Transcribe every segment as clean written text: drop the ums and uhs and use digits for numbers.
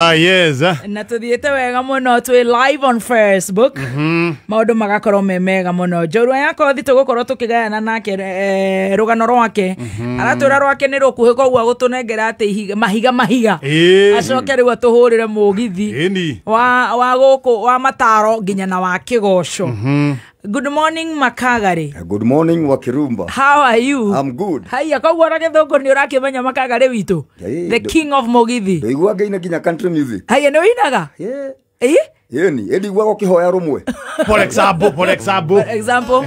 Ah, yes. Na tuthiĩte wega mũno twĩ live on Facebook. Maũndũ magakorwo me mega mũno. Njorua ya Kothi tũgũkorwo tũkĩgayana nake rũgano rwake. Aratwĩra rwake nĩ rũkuhĩ, koguo agũtũnengera atĩ ihiga, mahiga mahiga. Acoke rĩu atũhũrĩre mũgithi wa gũkũ wa mataro nginya na wa kĩgoco. Good morning, Makagari. Good morning, Wakirumba. How are you? I'm good. Haiya, koguo ona gĩthũngũ nĩ ũrakĩmenya, Makagari witũ. Hey, the king of mũgithi. Ndoigua ngĩina nginya country music. Haiya, nĩ ũinaga? Yeah. Ĩ? Ĩni, ĩndigua gũkĩhoya rũmwe. For example, for example. For example.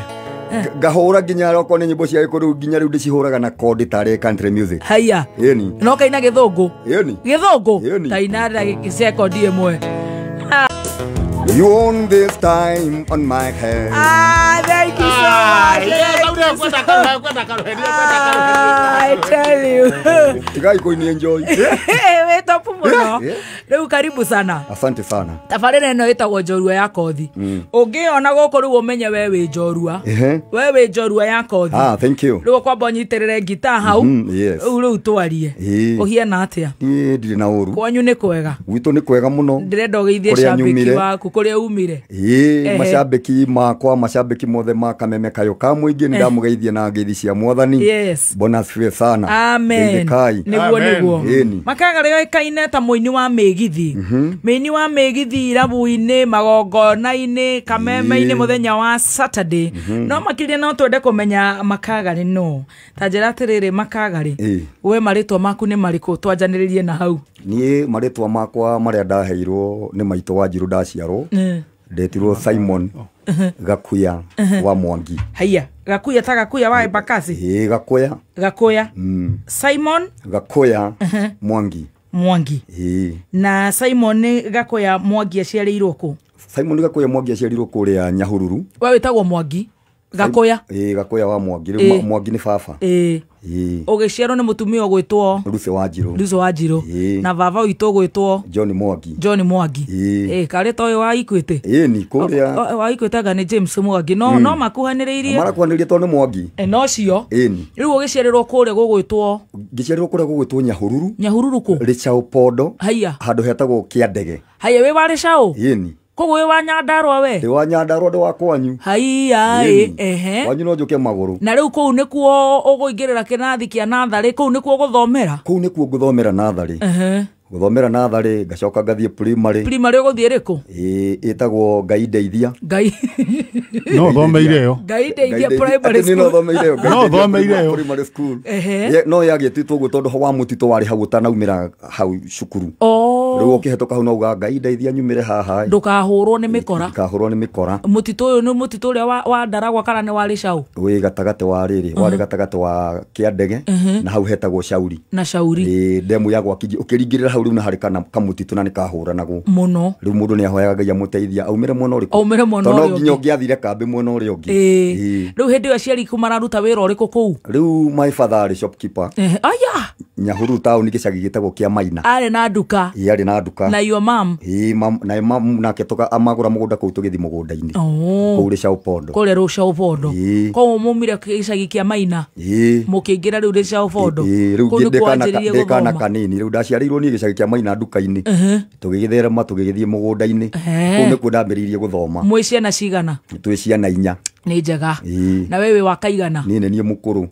Ngahũra nginya okorwo nĩ nyĩmbo cia gĩkũyũ, nginya rĩu ndĩcihũraga na kodi tarĩ country music. Haiya. Ĩni. No kaina gĩthũngũ? Ĩni. Gĩthũngũ? Ĩni. Ta ina sekondi ĩmwe. You own this time on my head. Ah, thank you so much. Yes, Thank you so. Ah, I tell you. Tigai kũini enjoy. Wĩ top mũno. Yeah. Rĩu karibu sana. Asante sana. Tabarĩra ĩno ĩtagwo Njorua ya Kothi. Ũngĩona gũkũ rĩu ũmenye we wĩ njorua. We wĩ njorua ya Kothi. Ah, thank you. Rĩu ũkwamba ũnyitĩrĩre ngita hau. Yes. Rĩu twarie. Ũhiana atĩa? Niĩ ndirĩ na ũru. Kwanyu nĩ kwega? Gwitũ nĩ kwega mũno. Ndĩrenda ũgeithie Kũrĩa cambĩki nyumire. waku kũrĩa umire. Ĩĩ, macambĩki makwa, macambĩki mothe ma Kameme Kayo ka mũingĩ, nĩ ndamũgeithia na ngeithi cia Mwathani. Yes. Bwana asifiwe sana. Amen. Geithĩkai. Nĩguo. Amen. Nĩguo. Ĩni. Makagari oĩkaine ta mũini wa mĩgithi, mũini wa mĩgithi irabu-inĩ, magongona-inĩ, Kameme-inĩ mũthenya wa Saturday. No makĩria no twende kũmenya Makagari no ta njĩra atĩrĩrĩ, Makagari, we marĩtwa maku nĩ marĩkũ? Twanjanĩrĩrie na hau. Niĩ marĩtwa makwa marĩa ndaheirwo nĩ maitũ wa Njirũ ndaciarwo, ndetirwo Simon Gakuya wa Mwangi. Haiya, Gakuya ta Gakuya wa Embakasi? Ĩĩ, Gakuya. Gakuya Simon. Gakuya Mwangi. Mwangi. Ĩĩ. Na Simon Gakuya Mwangi aciarĩirwo kũ? Simon Gakuya Mwangi aciarirwo kũrĩa Nyahururu. We wĩtagwo Mwangi Gakuya? Ĩĩ, Gakuya wa Mwangi. Rĩu Mwangi nĩ baba. Ĩĩ. Ũgĩciarwo nĩ mũtumia ũgwĩtwo? Ruth wa Njirũ. Lucy wa Njirũ. Na baba witũ ũgwĩtwo? John Mwangi. John Mwangi. Ĩĩ. Ĩ karĩ ta ũyũ wa Equity? Ĩni, kũrĩa. Wa Equity anga nĩ James Mwangi, no makuhanĩrĩirie. Marakuhanĩrĩria tondũ nĩ Mwangi. No cio. Ĩni. Rĩu ũgĩciarĩrwo kũrĩa gũgwĩtwo? Ngĩciarĩrwo kũrĩa gũgwĩtwo Nyahururu. Nyahururu kũ? Rĩcaũ Pondo. Haiya. Handũ hetagwo Kĩandege. Haiya, wĩ warĩ caũ? Ĩni. Koguo wĩ wa Nyandarũa we? Ndĩ wa Nyandarũa, ndĩ wa kwanyu. Haiya ĩ. Ĩni. Ehe. Kwanyu no njũke magũrũ. Na rĩu kũu nĩkuo ũgũingĩrĩra kĩrathi kĩa natharĩ, kũu nĩkuo ũgũthomera? Kũu nĩkuo ngũthomera natharĩ. Gũthomera natharĩ, ngacoka ngathiĩ primary. Primary ũgũthiĩ rĩkũ? Ĩĩ, ĩtagwo Ngai Ndeithia. Ngai No thomeire ĩyo. Ngai Ndeithia Primary Atĩ niĩ no School. thomeire ĩyo, Ngai No Ndeithia thomeire ĩyo. Primary School. No yagĩtĩtwo ũguo tondũ wa mũtitũ warĩ hau ũtanaumĩra hau cukuru. Rĩu ũkĩhetũka hau no uga Ngai ndeithia nyumĩre haha. Ndũkahũrwo nĩ mĩkora. Ndikahũrwo nĩ mĩkora. Mũtitũ ũyũ nĩ mũtitũ ũrĩa wa Ndaragwa kana nĩ wa Rĩcaũ? Wĩ gatagatĩ wa rĩrĩ, warĩ gatagatĩ wa Kĩandege na hau hetagwo Shauri. Na Shauri. Ĩĩ, ndemu ya Gwakinji ũkĩringĩrĩra hau rĩu na harĩ kana kamũtitũ na nĩ kahũranagwo mũno. Rĩu mũndũ nĩ ahoyaga Ngai amũteithia aumĩre mwena ũrĩkũ. Aumĩre mwena Tondũ no ũrĩa nginya ũngĩ. ũngĩathire kambĩ mwena ũrĩa ũngĩ. Ĩĩ. Rĩu hĩndĩ ĩyo aciari ku mararuta wĩra ũrĩkũ kũu? Rĩu my father arĩ shopkeeper. Aya. Nyahururu taũni, gĩcagi gĩtagwo kĩa Maina. Arĩ na nduka? Ĩĩ, arĩ na nduka. Na your mom? Ĩĩ, na mam nake tũka amagũra mũgũnda kũu tũgĩthiĩ mũgũnda-inĩ kũu Rĩcaũ Pondo. Kũrĩa Rũcaũ Bondo? Ĩĩ. Koguo mumire gĩcagi kĩa Maina, mũkĩingĩra rĩu Rĩcaũ Bondo? Ĩĩ, rĩu Kũu nĩkuo wanjĩrĩirie ndĩ kana gũthoma? kanini. Rĩu ndaciarĩirwo niĩ gĩcagi kĩa Maina nduka-inĩ, tũgĩgĩtherema tũgĩgĩthiĩ mũgũnda-inĩ. Kũu nĩkuo ndambĩrĩirie gũthoma. Mwĩ ciana cigana? Twĩ ciana 4. Nĩ njega. Ĩĩ. Na we wĩ wa kaigana? Niĩ nĩ niĩ mũkũrũ.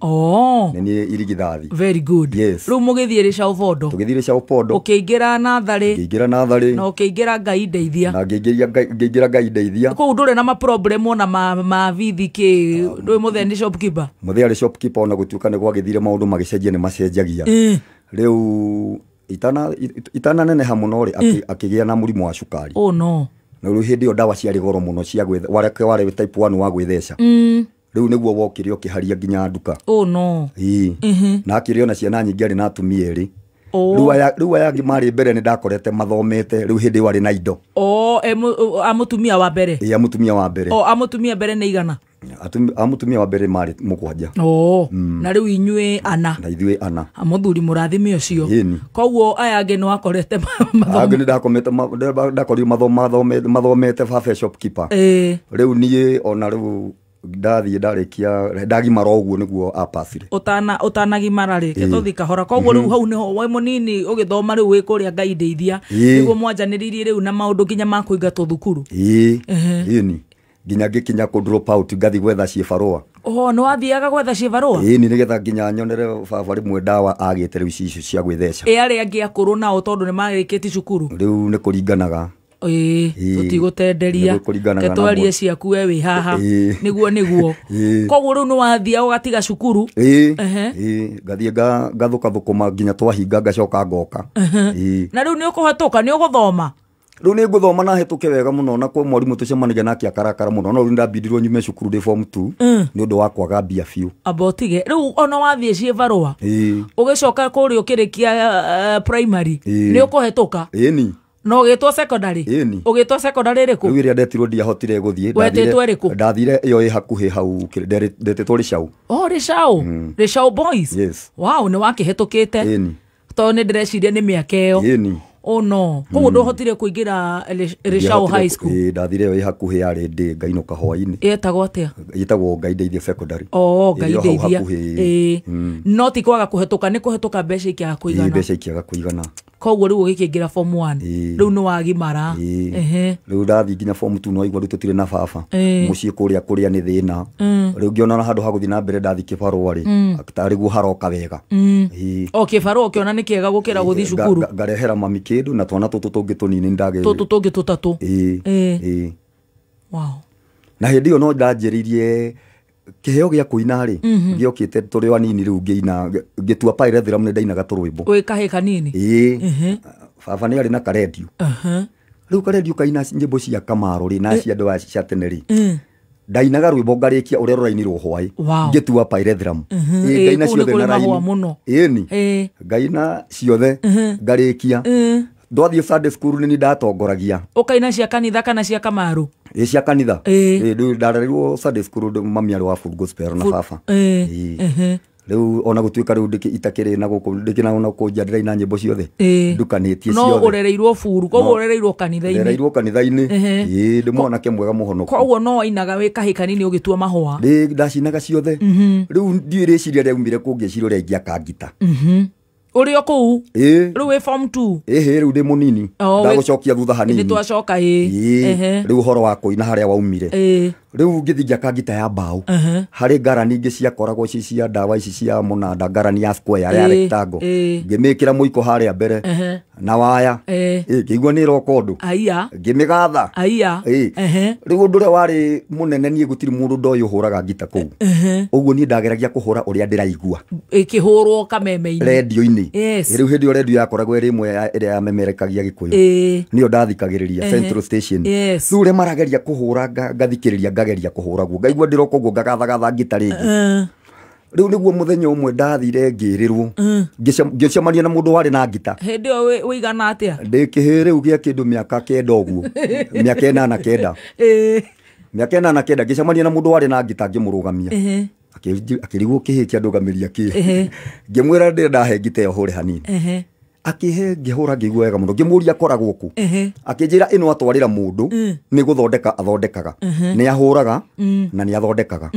Nĩ niĩ irigithathi. Very good. Yes. Rĩu mũgĩthiĩ Rĩcaũ Bondo? Tũgĩthiĩ Rĩcaũ Pondo. Ũkĩingĩra natharĩ? Ngĩingĩra natharĩ. Na ũkĩingĩra Ngai Ndeithia? Na ngĩingĩra Ngai Ndeithia. Kũu ndũrĩ na maproblem ona ma bithi kĩ, ndũĩ mũthee nĩ shopkeeper? Mũthee arĩ shopkeeper, ona gũtuĩka nĩ gwagĩthire maũndũ magĩcenjia, nĩ macenjagia. Rĩu itananeneha mũno rĩ, akĩgĩa na mũrimũ wa cukari. Oh no. Na rĩu hĩndĩ ĩyo ndawa ciarĩ goro mũno cia gwĩthe wareke warĩ type 1 wa gwĩtheca. Rĩu nĩguo wokire ũkĩharia nginya nduka. Oh no. Ĩĩ. Na akĩrĩ ona ciana nyingĩ, arĩ na atumia erĩ. Oh. Rĩu aya angĩ marĩ mbere nĩ ndakorete mathomete, rĩu hĩndĩ ĩyo arĩ na indo. Oh, a mũtumia wa mbere? Ĩĩ, a mũtumia wa mbere. Oh, a mũtumia mbere nĩ igana? A mũtumia wa mbere marĩ 7. Oh, na rĩu inyuĩ 4? Na ithuĩ 4. Mũthuri mũrathime ũcio. Ĩni. Koguo aya angĩ nĩ wakorete mathomo? Angĩ nĩ ndakomete ndakorire mathomete, baba e shopkeeper. Rĩu niĩ ona rĩu Ndathiĩ ndarĩkia ndagimara ũguo nĩguo apacire. Ũtanagimara rĩ tũthiĩ kahora. Koguo rĩu hau nĩho wĩ mũnini ũgĩthoma rĩu wĩ kũrĩa Ngai ndeithia nĩguo mwanjanĩrĩirie rĩu na maũndũ nginya ma kũingatwo thukuru. Ĩĩ nginya ngĩkinya kũ drop out ngathiĩ gwetha ciĩbarũa. Oho, nĩ wathiaga gwetha ciĩbarũa? Ĩĩ nĩgetha nginya nyonere baba rĩmwe ndawa agĩte rĩu icio cia gwĩtheca. Ĩ arĩa angĩ akũrũ nao tondũ nĩ marĩkĩtie cukuru? Rĩu nĩ kũringanaga. Ĩĩ, tũtigũtenderia ke twarie ciaku we wĩ haha. Nĩguo. Koguo rĩu nĩ wathiaga ũgatiga cukuru? Ĩĩ, ngathiĩ ngathũkathũkũma nginya twahinga ngacoka ngoka. Na rĩu nĩ ũkũhetũka, nĩ ũgũthoma? Rĩu nĩ ngũthoma na hetũke wega mũno na kwa mwarimũ tũcemanagia nake akarakara mũno no rĩu ndambindirwo nyume cukuru ndĩ form 2 nĩ ũndũ wa kwaga mbia biũ. Amba ũtige rĩu ona wathiĩ ciĩbarũa ũgĩcoka kũrĩa ũkĩrĩkia primary nĩ ũkũhetũka? Ĩni. Na ũgĩtwo secondary? Ũgĩtwo secondary ĩrĩkũ? Rĩu ĩrĩa ndetirwo ndiahotire gũthiĩ. Wetĩtwo ĩrĩkũ? Ndathire ĩyo ĩ hakuhĩ hau ndetĩtwo Rĩcaũ. Oh, Rĩcaũ. Rĩcaũ Boys. Yes. Wow, nĩ wakĩhetũkĩte. Ĩni. Tondũ nĩ ndĩreciria nĩ mĩaka ĩyo. Ĩni. Oh no. Koguo ndũhotire kũingĩra Rĩcaũ High School? Ĩĩ, ndathire ĩyo ĩ hakuhĩ yarĩ ndĩ ngainũka hwainĩ. Ĩtagwo atĩa? Ĩtagwo Ngai Ndeithia Secondary. Oh, Ngai Ndeithia. Ĩĩ. No ti kwaga kũhetũka, nĩ kũhetũka mbeca ikĩaga kũigana. Ĩĩ, mbeca ikĩaga kũigana. Koguo rĩu ũgĩkĩingĩra form 1 rĩu nĩ wagimara. Rĩu ndathiĩ nginya form 2 no igua rĩu tũtirĩ na baba mũciĩ kũrĩa kũrĩa nĩ thĩna. Rĩu ngĩona handũ ha gũthiĩ na mbere ndathiĩ kĩbarũa rĩ tarĩ guo haroka wega. O kĩbarũa ũkĩona nĩ kĩega gũkĩra gũthiĩ cukuru. Ngarehera mami kĩndũ na twana tũtũ tũngĩ tũnini ndagĩ tũtũ tũngĩ tũtatũ. Ĩĩ. Wow. Na hĩndĩ ĩyo no ndanjĩrĩirie kĩheo gĩa kũina rĩ gĩokĩte tũrĩ o anini rĩu ngĩina ngĩtua pyrethrum nĩ ndainaga tũrwĩmbo. Wĩ kahĩ kanini? Ĩĩ. Baba nĩ arĩ na karendio. Rĩu karendio kaina nyĩmbo cia Kamaro rĩ na cia andũ cia tene rĩ ndainaga rwĩmbo ngarĩkia ũrĩa rũrainirwo hwaĩ ngĩtua pyrethrum. Ĩĩ, ngaina kũu nĩ ciothe kũrĩ na mahũa raini. mũno. Ĩni. Ngaina ciothe ngarĩkia. Ndathiĩ Sunday school nĩ ndatongoragia. Ũkaina cia kanitha kana cia Kamaru? Ĩĩ, cia kanitha. Ĩĩ, rĩu ndarerirwo Sunday school mami arĩ wa full gospel na baba. Rĩu ona gũtuĩka rĩu itakĩrĩ na gũkũ ndĩkĩna ona kũnja ndĩraina nyĩmbo ciothe ndukanĩtie No ciothe. ũrereirwo buru, koguo ũrereirwo kanitha-inĩ. Ũrereirwo kanitha-inĩ. Ĩĩ, ndĩ mwanake mwega mũhonoku. Koguo no wainaga wĩ kahĩ kanini ũgĩtua mahũa. Ndĩ ndacinaga ciothe. Rĩu ndiũĩ rĩciria rĩaumire kũ ngĩciria ũrĩa ingĩaka ngita. Ũrĩ o kũu? Ĩĩ. Rĩu wĩ form 2? Ĩhĩ, rĩu ndĩ mũnini. Ndagũcokia thutha hanini. Nĩ twacoka ĩĩ. Rĩu ũhoro wa kũina harĩa waumire. Rĩu ngĩthiĩ ngĩaka ngita ya mbaũ. Harĩ ngarani ingĩ ciakoragwo ci cia ndawa ici cia mũnanda, ngarani ya square ya rectangle. Ngĩmĩkĩra mũiko harĩa mbere na waya. Ngĩigua nĩ ĩroka ũndũ. Ngĩmĩgatha. Rĩu ũndũ ũrĩa warĩ mũnene niĩ gũtirĩ mũndũ ndoĩ ũhũraga ngita kũu. Ũguo niĩ ndageragia kũhũra ũrĩa ndĩraigua. Ĩkĩhũrwo kameme-inĩ. Rendio-inĩ. Rĩu hĩndĩ ĩyo rendio yakoragwo ĩrĩ ĩmwe ĩrĩa yamemerekagia Gĩkũyũ. Nĩyo ndathikagĩrĩria Central Station. Rĩu ũrĩa marageria kũhũra ngathikĩrĩria ngageria kũhũra guo. Ngaigua ndĩroka ũguo ngagathagaatha ngita rĩngĩ. Rĩu nĩguo mũthenya ũmwe ndathire ngĩrĩrwo. Ngĩcemania na mũndũ warĩ na ngita. Hĩndĩ ĩyo wĩigana atĩa? Ndĩ kĩhĩ rĩu gĩa kĩndũ mĩaka 9 ũguo. Mĩaka 89. Mĩaka 89 ngĩcemania na mũndũ warĩ na ngita ngĩmũrũgamia. Akĩrigwo kĩhĩ kĩa ndũgamĩria kĩ. Ngĩmwĩra ndĩrenda he ngita ĩyo hũre hanini. Akĩhe ngĩhũra ngĩigua wega mũno. Ngĩmũria akoragwo kũ. Akĩnjĩra ĩno atwarĩra mũndũ nĩ gũthondeka athondekaga. Nĩ ahũraga na nĩ athondekaga.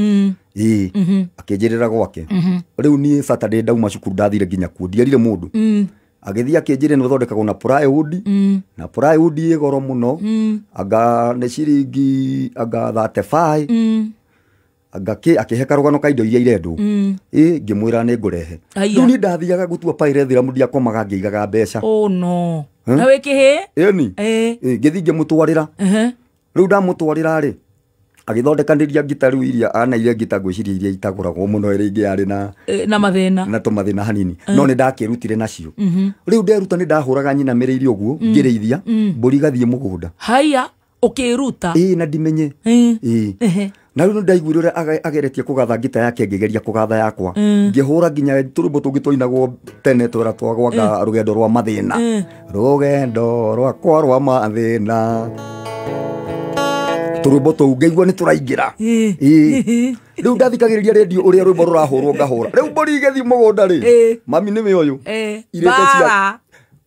Ĩĩ. Akĩnjĩrĩra gwake. Rĩu niĩ Saturday ndauma cukuru ndathire nginya kuo ndierire mũndũ. Agĩthiĩ akĩnjĩra ĩno ĩthondekagwo na plywood. Na plywood ĩ goro mũno. Anga nĩ ciringi anga 35. Anga kĩ akĩhe karũgano ka indo iria irendwo. Ĩĩ, ngĩmwĩra nĩ ngũrehe. Rĩu niĩ ndathiaga gũtua pyrethrum ndiakomaga ngĩigaga mbeca. Oh no. Na wĩ kĩhĩ? Ĩni. Ĩĩ, ngĩthiĩ ngĩmũtwarĩra. Rĩu ndamũtwarĩra rĩ agĩthondekanĩria ngita rĩu iria anaire ngita ngwĩciria iria itagũragwo mũno ĩrĩa ingĩ yarĩ na na mathĩna. Na tũmathĩna hanini. No nĩ ndakĩrutire nacio. Rĩu nderuta nĩ ndahũraga nyinamĩrĩire ũguo ngĩrĩithia mbũri igathiĩ mũgũnda. Haya, ũkĩruta? Ĩĩ, na ndimenye. Ĩĩ. Na rĩu ndaiguire ũrĩa ageretie kũgatha ngita yake ngĩgeria kũgatha yakwa. Ngĩhũra nginya tũrwĩmbo tũngĩ twainagwo tene twĩra twagwaga rũgendo rwa mathĩna. Rũgendo rwakwa rwa mathĩna. Tũrwĩmbo tũu ngaigua nĩ tũraingĩra. Ĩĩ. Rĩu ndathikagĩrĩria rendio ũrĩa rwĩmbo rũrahũrwo ngahũra. Rĩu mbũri igĩthiĩ mũgũnda rĩ. Mami nĩwe ũyũ. Irĩte cia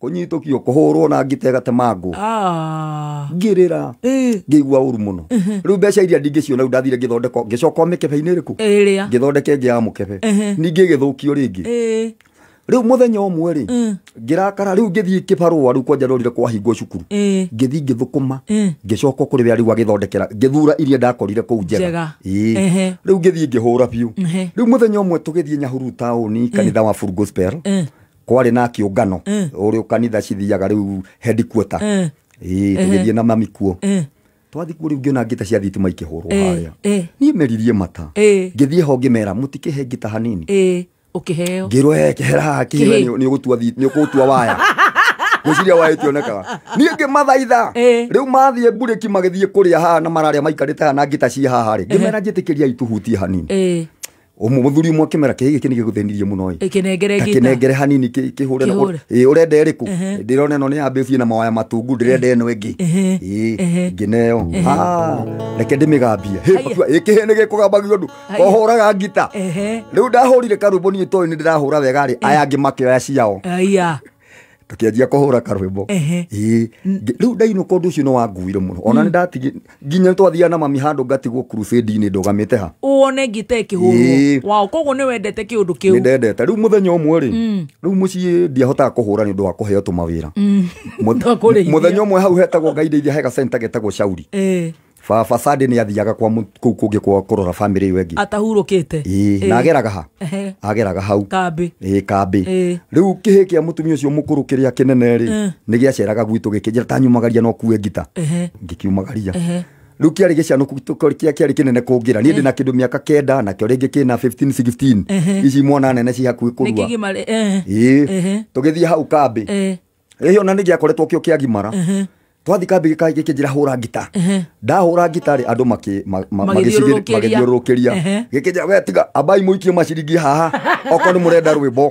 Kũnyitũkio kũhũrwo na ngita ĩgatemangwo. Ngĩrĩra. Ngĩigua ũru mũno. Rĩu mbeca iria ndingĩciona rĩu ndathire ngĩthondeka ngĩcoka mĩkebe-inĩ ĩrĩkũ? Ĩrĩa. Ngĩthondeka ĩngĩ ya mũkebe. Ningĩ ĩgĩthũkio rĩngĩ. Rĩu mũthenya ũmwe rĩ ngĩrakara rĩu ngĩthiĩ kĩbarũa rĩu kwanja ndorire kwahingwo cukuru. Ngĩthiĩ ngĩthũkũma ngĩcoka kũrĩ we rĩu agĩthondekera ngĩthura iria ndakorire kũu njega. Rĩu ngĩthiĩ ngĩhũra biũ. Rĩu mũthenya ũmwe tũgĩthiĩ Nyahururu taũni kanitha wa Full Gospel. Kwarĩ na kĩũngano ũrĩa kanitha cithiaga rĩu headquarter. Tũgĩthiĩ na mami kuo. Twathiĩ kuo rĩu ngĩona ngita cia thitima ikĩhũrwo harĩa. Niĩ meririe mata. Ngĩthiĩ ho ngĩmera mũtikĩhe ngita hanini. Ũkĩheo. Ngĩrwo kĩhera kĩheo nĩ ũgũtua nĩ ũgũtua waya. Ngwĩciria waya ĩtionekaga. Niĩ ngĩmathaitha. Rĩu mathiĩ mburĩki magĩthiĩ kũrĩa haha na mararĩa maikarĩte haha na ngita ciĩ haha rĩ. Ngĩmera njĩtĩkĩria ituhutie hanini. Mũthuri ũmwe akĩmera kĩhĩ gĩkĩ nĩ gĩgũthĩnirie mũno ĩ. Kĩnengere ngita. Kĩnengere hanini kĩhũre na ũrenda ĩrĩkũ? Ndĩrona ĩno nĩ ya mbĩci na mawaya matungu ndĩrenda ĩno ĩngĩ. Ngĩneo. Reke ndĩmĩgambie. Kĩhĩ nĩ gĩkũgambagio ũndũ. Kũhũraga ngita. Rĩu ndahũrire karwĩmbo niĩ toĩ nĩ ndĩrahũra wega rĩ aya angĩ makĩoya ciao. Tũkĩanjia kũhũra karwĩmbo. Rĩu ndainũka ũndũ ũcio nĩ wanguire mũno. Ona nĩ ndatigire nginya twathiaga na mami handũ ngatigwo crusade-inĩ ndũgamĩte ha. Wone ngita ĩkĩhũrwo. Wow, koguo nĩ wendete kĩũndũ kĩu. Nĩ ndendete. Rĩu mũthenya ũmwe rĩ, rĩu mũciĩ ndiahotaga kũhũra nĩ ũndũ wa kũheo tũmawĩra. Mũthenya ũmwe hau hetagwo Ngai ndeithia he gacenta getagwo Shauri. Baba Sande nĩ athiaga kwa kũu kũngĩ kwa kũrora family ĩyo ĩngĩ. Atahurũkĩte. Na ageraga ha? Ageraga hau. Kambĩ. Kambĩ. Rĩu kĩhĩ kĩa mũtumia ũcio mũkũrũ kĩrĩa kĩnene rĩ, nĩ gĩaceraga gwitũ gĩkĩnjĩra ta nyumagaria no kue ngita. Ngĩkiumagaria. Rĩu kĩarĩ gĩcanũku kĩarĩ kĩnene kũngĩra. Niĩ ndĩna kĩndũ mĩaka 9 nakĩo rĩngĩ kĩna 15 16. Ici mwana nene ci hakuhĩ kũrua. Tũgĩthiĩ hau kambĩ. Ĩyo na nĩ gĩakoretwo kĩo kĩagimara. Twathi kambĩ gĩkĩnjĩra hũra ngita. Ndahũra ngita rĩ andũ magĩthiũrũrũkĩria. Gĩkĩnjĩra we tiga ambai mũikie maciringi haha okorwo nĩ mũrenda rwĩmbo.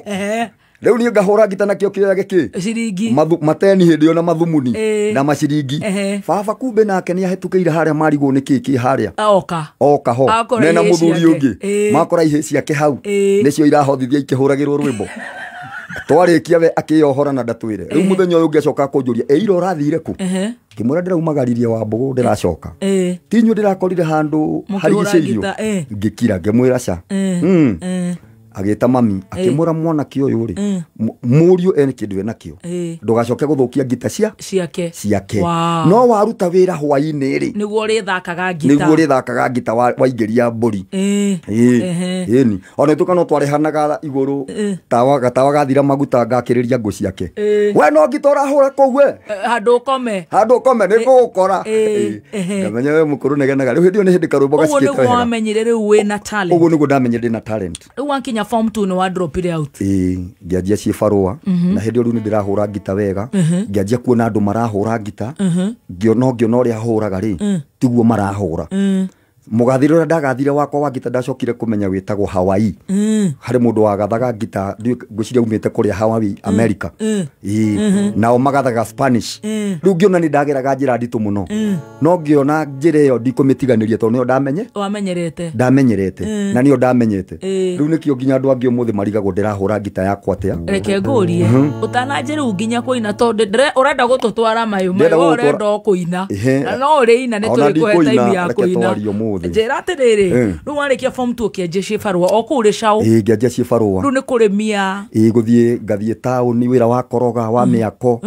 Rĩu niĩ ngahũra ngita nakĩo kĩoya gĩkĩ. Ciringi. Mateni hĩndĩ ĩyo na mathumuni na maciringi. Baba kumbe nake nĩ ahĩtũkĩire harĩa marigwo nĩ kĩ kĩ harĩa. Oka. Oka ho. Mena mũthuri ũngĩ. Makora ihĩ ciake hau. Nĩcio irahothithia ikĩhũragĩrwo rwĩmbo. Twarĩkia we akĩyohora na ndatwĩre. Rĩu mũthenya ũyũ ũngĩ acoka kũnjũria ĩ ira ũrathire kũ? Ngĩmwĩra ndĩraumagaririe wa mbũgũ ndĩracoka. Ti inyuĩ ndĩrakorire handũ harigicĩirio. Ngĩkira ngĩmwĩra ca. Agĩta mami akĩmwĩra mwanake ũyũ rĩ mũriũ ene kĩndũ enakĩo ndũgacoke gũthũkia ngita ciake. No waruta wĩra hwaĩ-inĩ rĩ nĩguo ũrĩthakaga ngita. Nĩguo ũrĩthakaga ngita waingĩria mbũri. Ĩni ona ituĩka no twarĩhanaga igũrũ tawa gatawa gathira maguta ngakĩrĩria ngũ ciake. We no ngita ũrahũra kũu we handũ ũkome. Handũ ũkome nĩ ngũgũkora. Ngamenya we mũkũrũ negenaga. Rĩu hĩndĩ ĩyo nĩ hĩndĩ karwĩmbo Ũguo gacikĩte nĩguo wega. wamenyire rĩu wĩna talent. Ũguo nĩguo ndamenyire ndĩna talent. Rĩu wakinya form 2 nĩ wa drop it out. Ngĩanjia cibarũa na hĩndĩ ĩyo rĩu nĩ ndĩrahũra ngita wega. Ngĩanjia kuona andũ marahũra ngita. Ngĩona ũrĩa hũraga rĩ tiguo marahũra. Mũgathĩre ũrĩa ndagathire wakwa wa ngita ndacokire kũmenya wĩtagwo Hawaii. Harĩ mũndũ wagathaga ngita ngwĩciria aumĩte kũrĩa Hawaii America. Nao magathaga Spanish. Rĩu ngĩona nĩ ndageraga njĩra nditũ mũno. No ngĩona njĩra ĩyo ndikũmĩtiganĩria tondũ nĩyo ndamenye. Wamenyerete. Ndamenyerete. Na nĩyo ndamenyete. Rĩu nĩkĩo nginya andũ angĩ ũmũthĩ marigagwo ndĩrahũra ngita yakwa atĩa. Reke ngũrie. Ũtananjĩra rĩu nginya kũina tondũ ũrenda gũtũtwara mayũ mayũ ũrenda o kũina. Na no ũrĩina nĩ tũrĩkũhe time ya kũina. Njĩra atĩrĩrĩ rĩu warĩkia form 2 ũkĩanjia cibarũa o kũu Rĩcaũ. Ngĩanjia cibarũa. Rĩu nĩ kũrĩmia. Gũthiĩ ngathiĩ taũni wĩra wa koroga wa mĩako.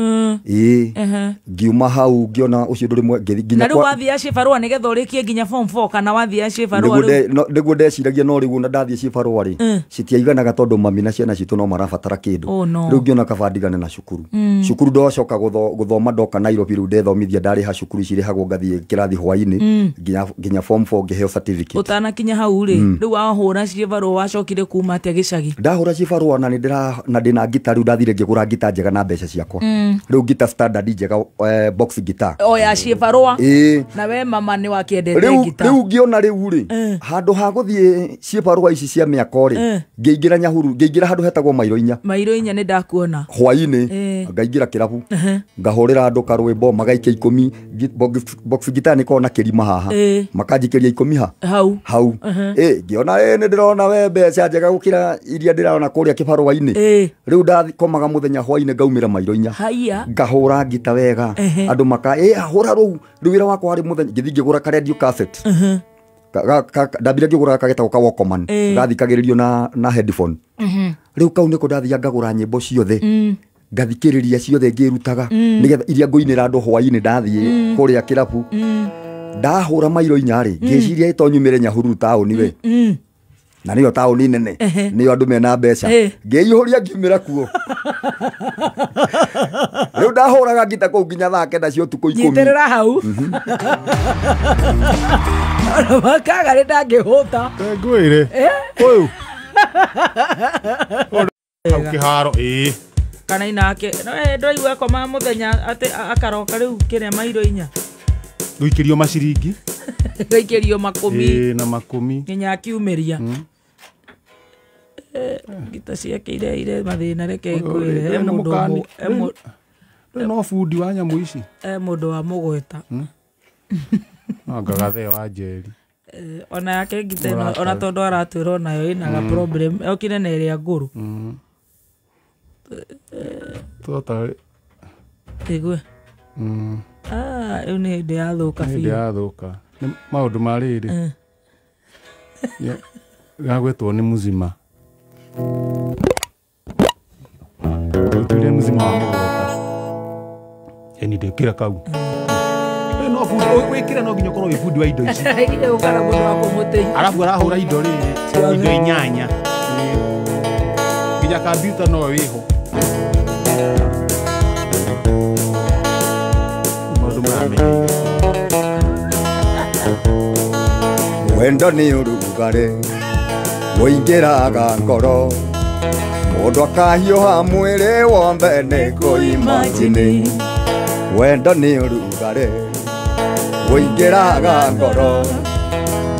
Ngiuma hau ngĩona ũcio ndũrĩ ngĩthiĩ nginya Na rĩu wathiaga cibarũa nĩgetha ũrĩkie nginya form 4 kana wathiaga cibarũa rĩu? Nĩguo ndeciragia no rĩu ona ndathiĩ cibarũa rĩ citiaiganaga tondũ mami na ciana citũ no marabatara kĩndũ. Rĩu ngĩona kaba ndigane na cukuru. Cukuru ndocoka gũthoma ndoka Nairobi rĩu ndethomithia ndarĩha cukuru cirĩhagwo ngathiĩ kĩrathi hwaĩ-inĩ nginya form 4 ngĩheo certificate. Ũtanakinya hau rĩ rĩu wahũra cibarũa wacokire kuma atĩa gĩcagi? Ndahũra cibarũa na nĩ ndĩra na ndĩna ngita rĩu ndathire ngĩgũra ngita njega na mbeca ciakwa. Rĩu ngita standard njega box guitar. O ya ciĩbarũa. Ĩĩ. Na we mama nĩ wakĩendete ngita. Rĩu ngĩona rĩu rĩ, handũ ha gũthiĩ ciĩbarũa ici cia mĩako rĩ, ngĩingĩra Nyahururu, ngĩingĩra handũ hetagwo Mairo Inya. Mairo Inya nĩ ndakuona. Hwainĩ ngaingĩra kĩrabu, ngahũrĩra andũ karwĩmbo, magaikia 10, box guitar nĩ koragwo na kĩrima haha, makanjikĩria 10 hau. Hau. Ngĩona nĩ ndĩrona we mbeca njega gũkĩra iria ndĩrona kũrĩa kĩbarũa-inĩ. Rĩu ndakomaga mũthenya hwainĩ ngaumĩra Mairo Inya. Haiya. Ngahũra ngita wega. Andũ maka hũra rũu. Rĩu wĩra wakwa warĩ mũthenya ngĩthiĩ ngĩgũra ka radio cassette. Ndambire ngĩgũra kagetagwo ka Walkman. Gathikagĩrĩrio na headphone. Rĩu kau nĩko ndathiaga ngagũra nyĩmbo ciothe. Ngathikĩrĩria ciothe ngĩrutaga nĩgetha iria ngũinĩra andũ hwainĩ ndathiĩ kũrĩa kĩrabu. Ndahũra Mairo Inya rĩ, ngĩciria ĩto nyumĩre Nyahururu taũni we. Na nĩyo taũni nene, nĩyo andũ mena mbeca. Ngĩihũria ngiumĩra kuo. Rĩu ndahũraga ngita kũu nginya thaa 9 cia ũtukũ 10. Nyitĩrĩra hau. Ona makaga nĩ ndangĩhũta. Ngwĩre. Ũyũ. Hau kĩharo, ĩĩ. Kana inake. No ndwaigua akoma mũthenya atĩ akaroka rĩu kĩrĩa Mairo Inya. Gũikĩrio maciringi. Gũikĩrio makũmi. Ĩĩ, na makũmi. Nginya akiumĩria. Ngita ciake ireire mathĩna, reke ngwĩre. No bundi wa nyamũ ici. Mũndũ wa mũgweta. No ngagathee wa Njeri. Ona yake ngita ĩno, ona tondũ aratwĩra onayo ĩnaga problem, okire na ĩrĩa ngũrũ. Tota. Ĩgwe. Rĩu nĩ hĩndĩ yathũka biũ. Hĩndĩ yathũka. Nĩ maũndũ ma rĩrĩ. Gagwĩtwo nĩ mũzima. Gũtuire mũzima wa mũgweta. Ĩni ndĩkĩra kau. No bundi, wĩkĩre no nginya ũkorwo wĩ bundi wa indo ici. Ũkara mũndũ wa kũmũteithia. Arabu arahũra indo rĩrĩ, indo 8. Nginya kambiuta no wĩho. Maũndũ maramenyeire. Wendo nĩ ũrugarĩ ũingĩraga ngoro, mũndũ akahiũha mwĩrĩ wothe nĩ kũimagine. Wendo nĩ ũrugarĩ ũingĩraga ngoro,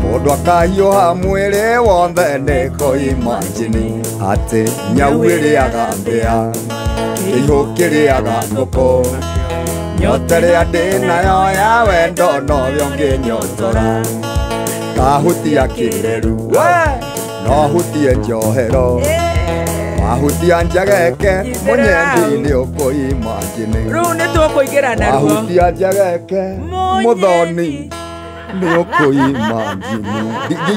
mũndũ akahiũha mwĩrĩ wothe nĩ kũimagine. Atĩ nyau ĩrĩaga mbĩa, kĩihũ kĩrĩaga ngũkũ, nyota ĩrĩa ndĩnayo ya wendo nowe ũngĩnyotora. Kahutia kĩreru, no hutie njohero, wahutia njegeke, mũnyendi nĩ ũkũimagine. Rĩu nĩ tũkũingĩra naruo. Wahutia njegeke, mũthoni nĩ ũkũimagine.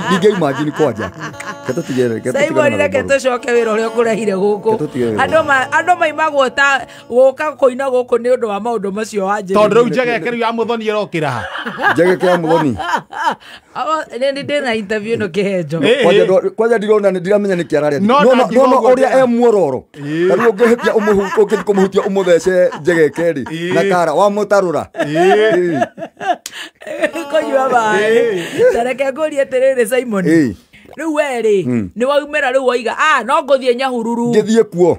Ndingĩimagine kwanja. Simon, reke tũcoke wĩra ũrĩa ũkũrehire gũkũ. Andũ maimagwo ta gũka kũina gũkũ nĩ ũndũ wa maũndũ macio wanjĩrĩirie. Tondũ rĩu njegeke rĩu ya mũthoni ĩrokĩra ha? Njegeke ya mũthoni. Nĩ ndĩna interview ĩno kĩhenjo. Kwanja ndirona ndiramenya nĩkĩ araria. No ũrĩa e muororo. Ta rĩu ũngĩhĩtia ũngĩthiĩ kũmũhutia ũmũthece njegeke rĩ, na kara wamũtarũra. Kũnyua maĩ. Ta reke ngũrie atĩrĩrĩ Simon. Rĩu we rĩ, nĩ waumĩra rĩu waiga, no ngũthiĩ Nyahururu. Ngĩthiĩ kuo.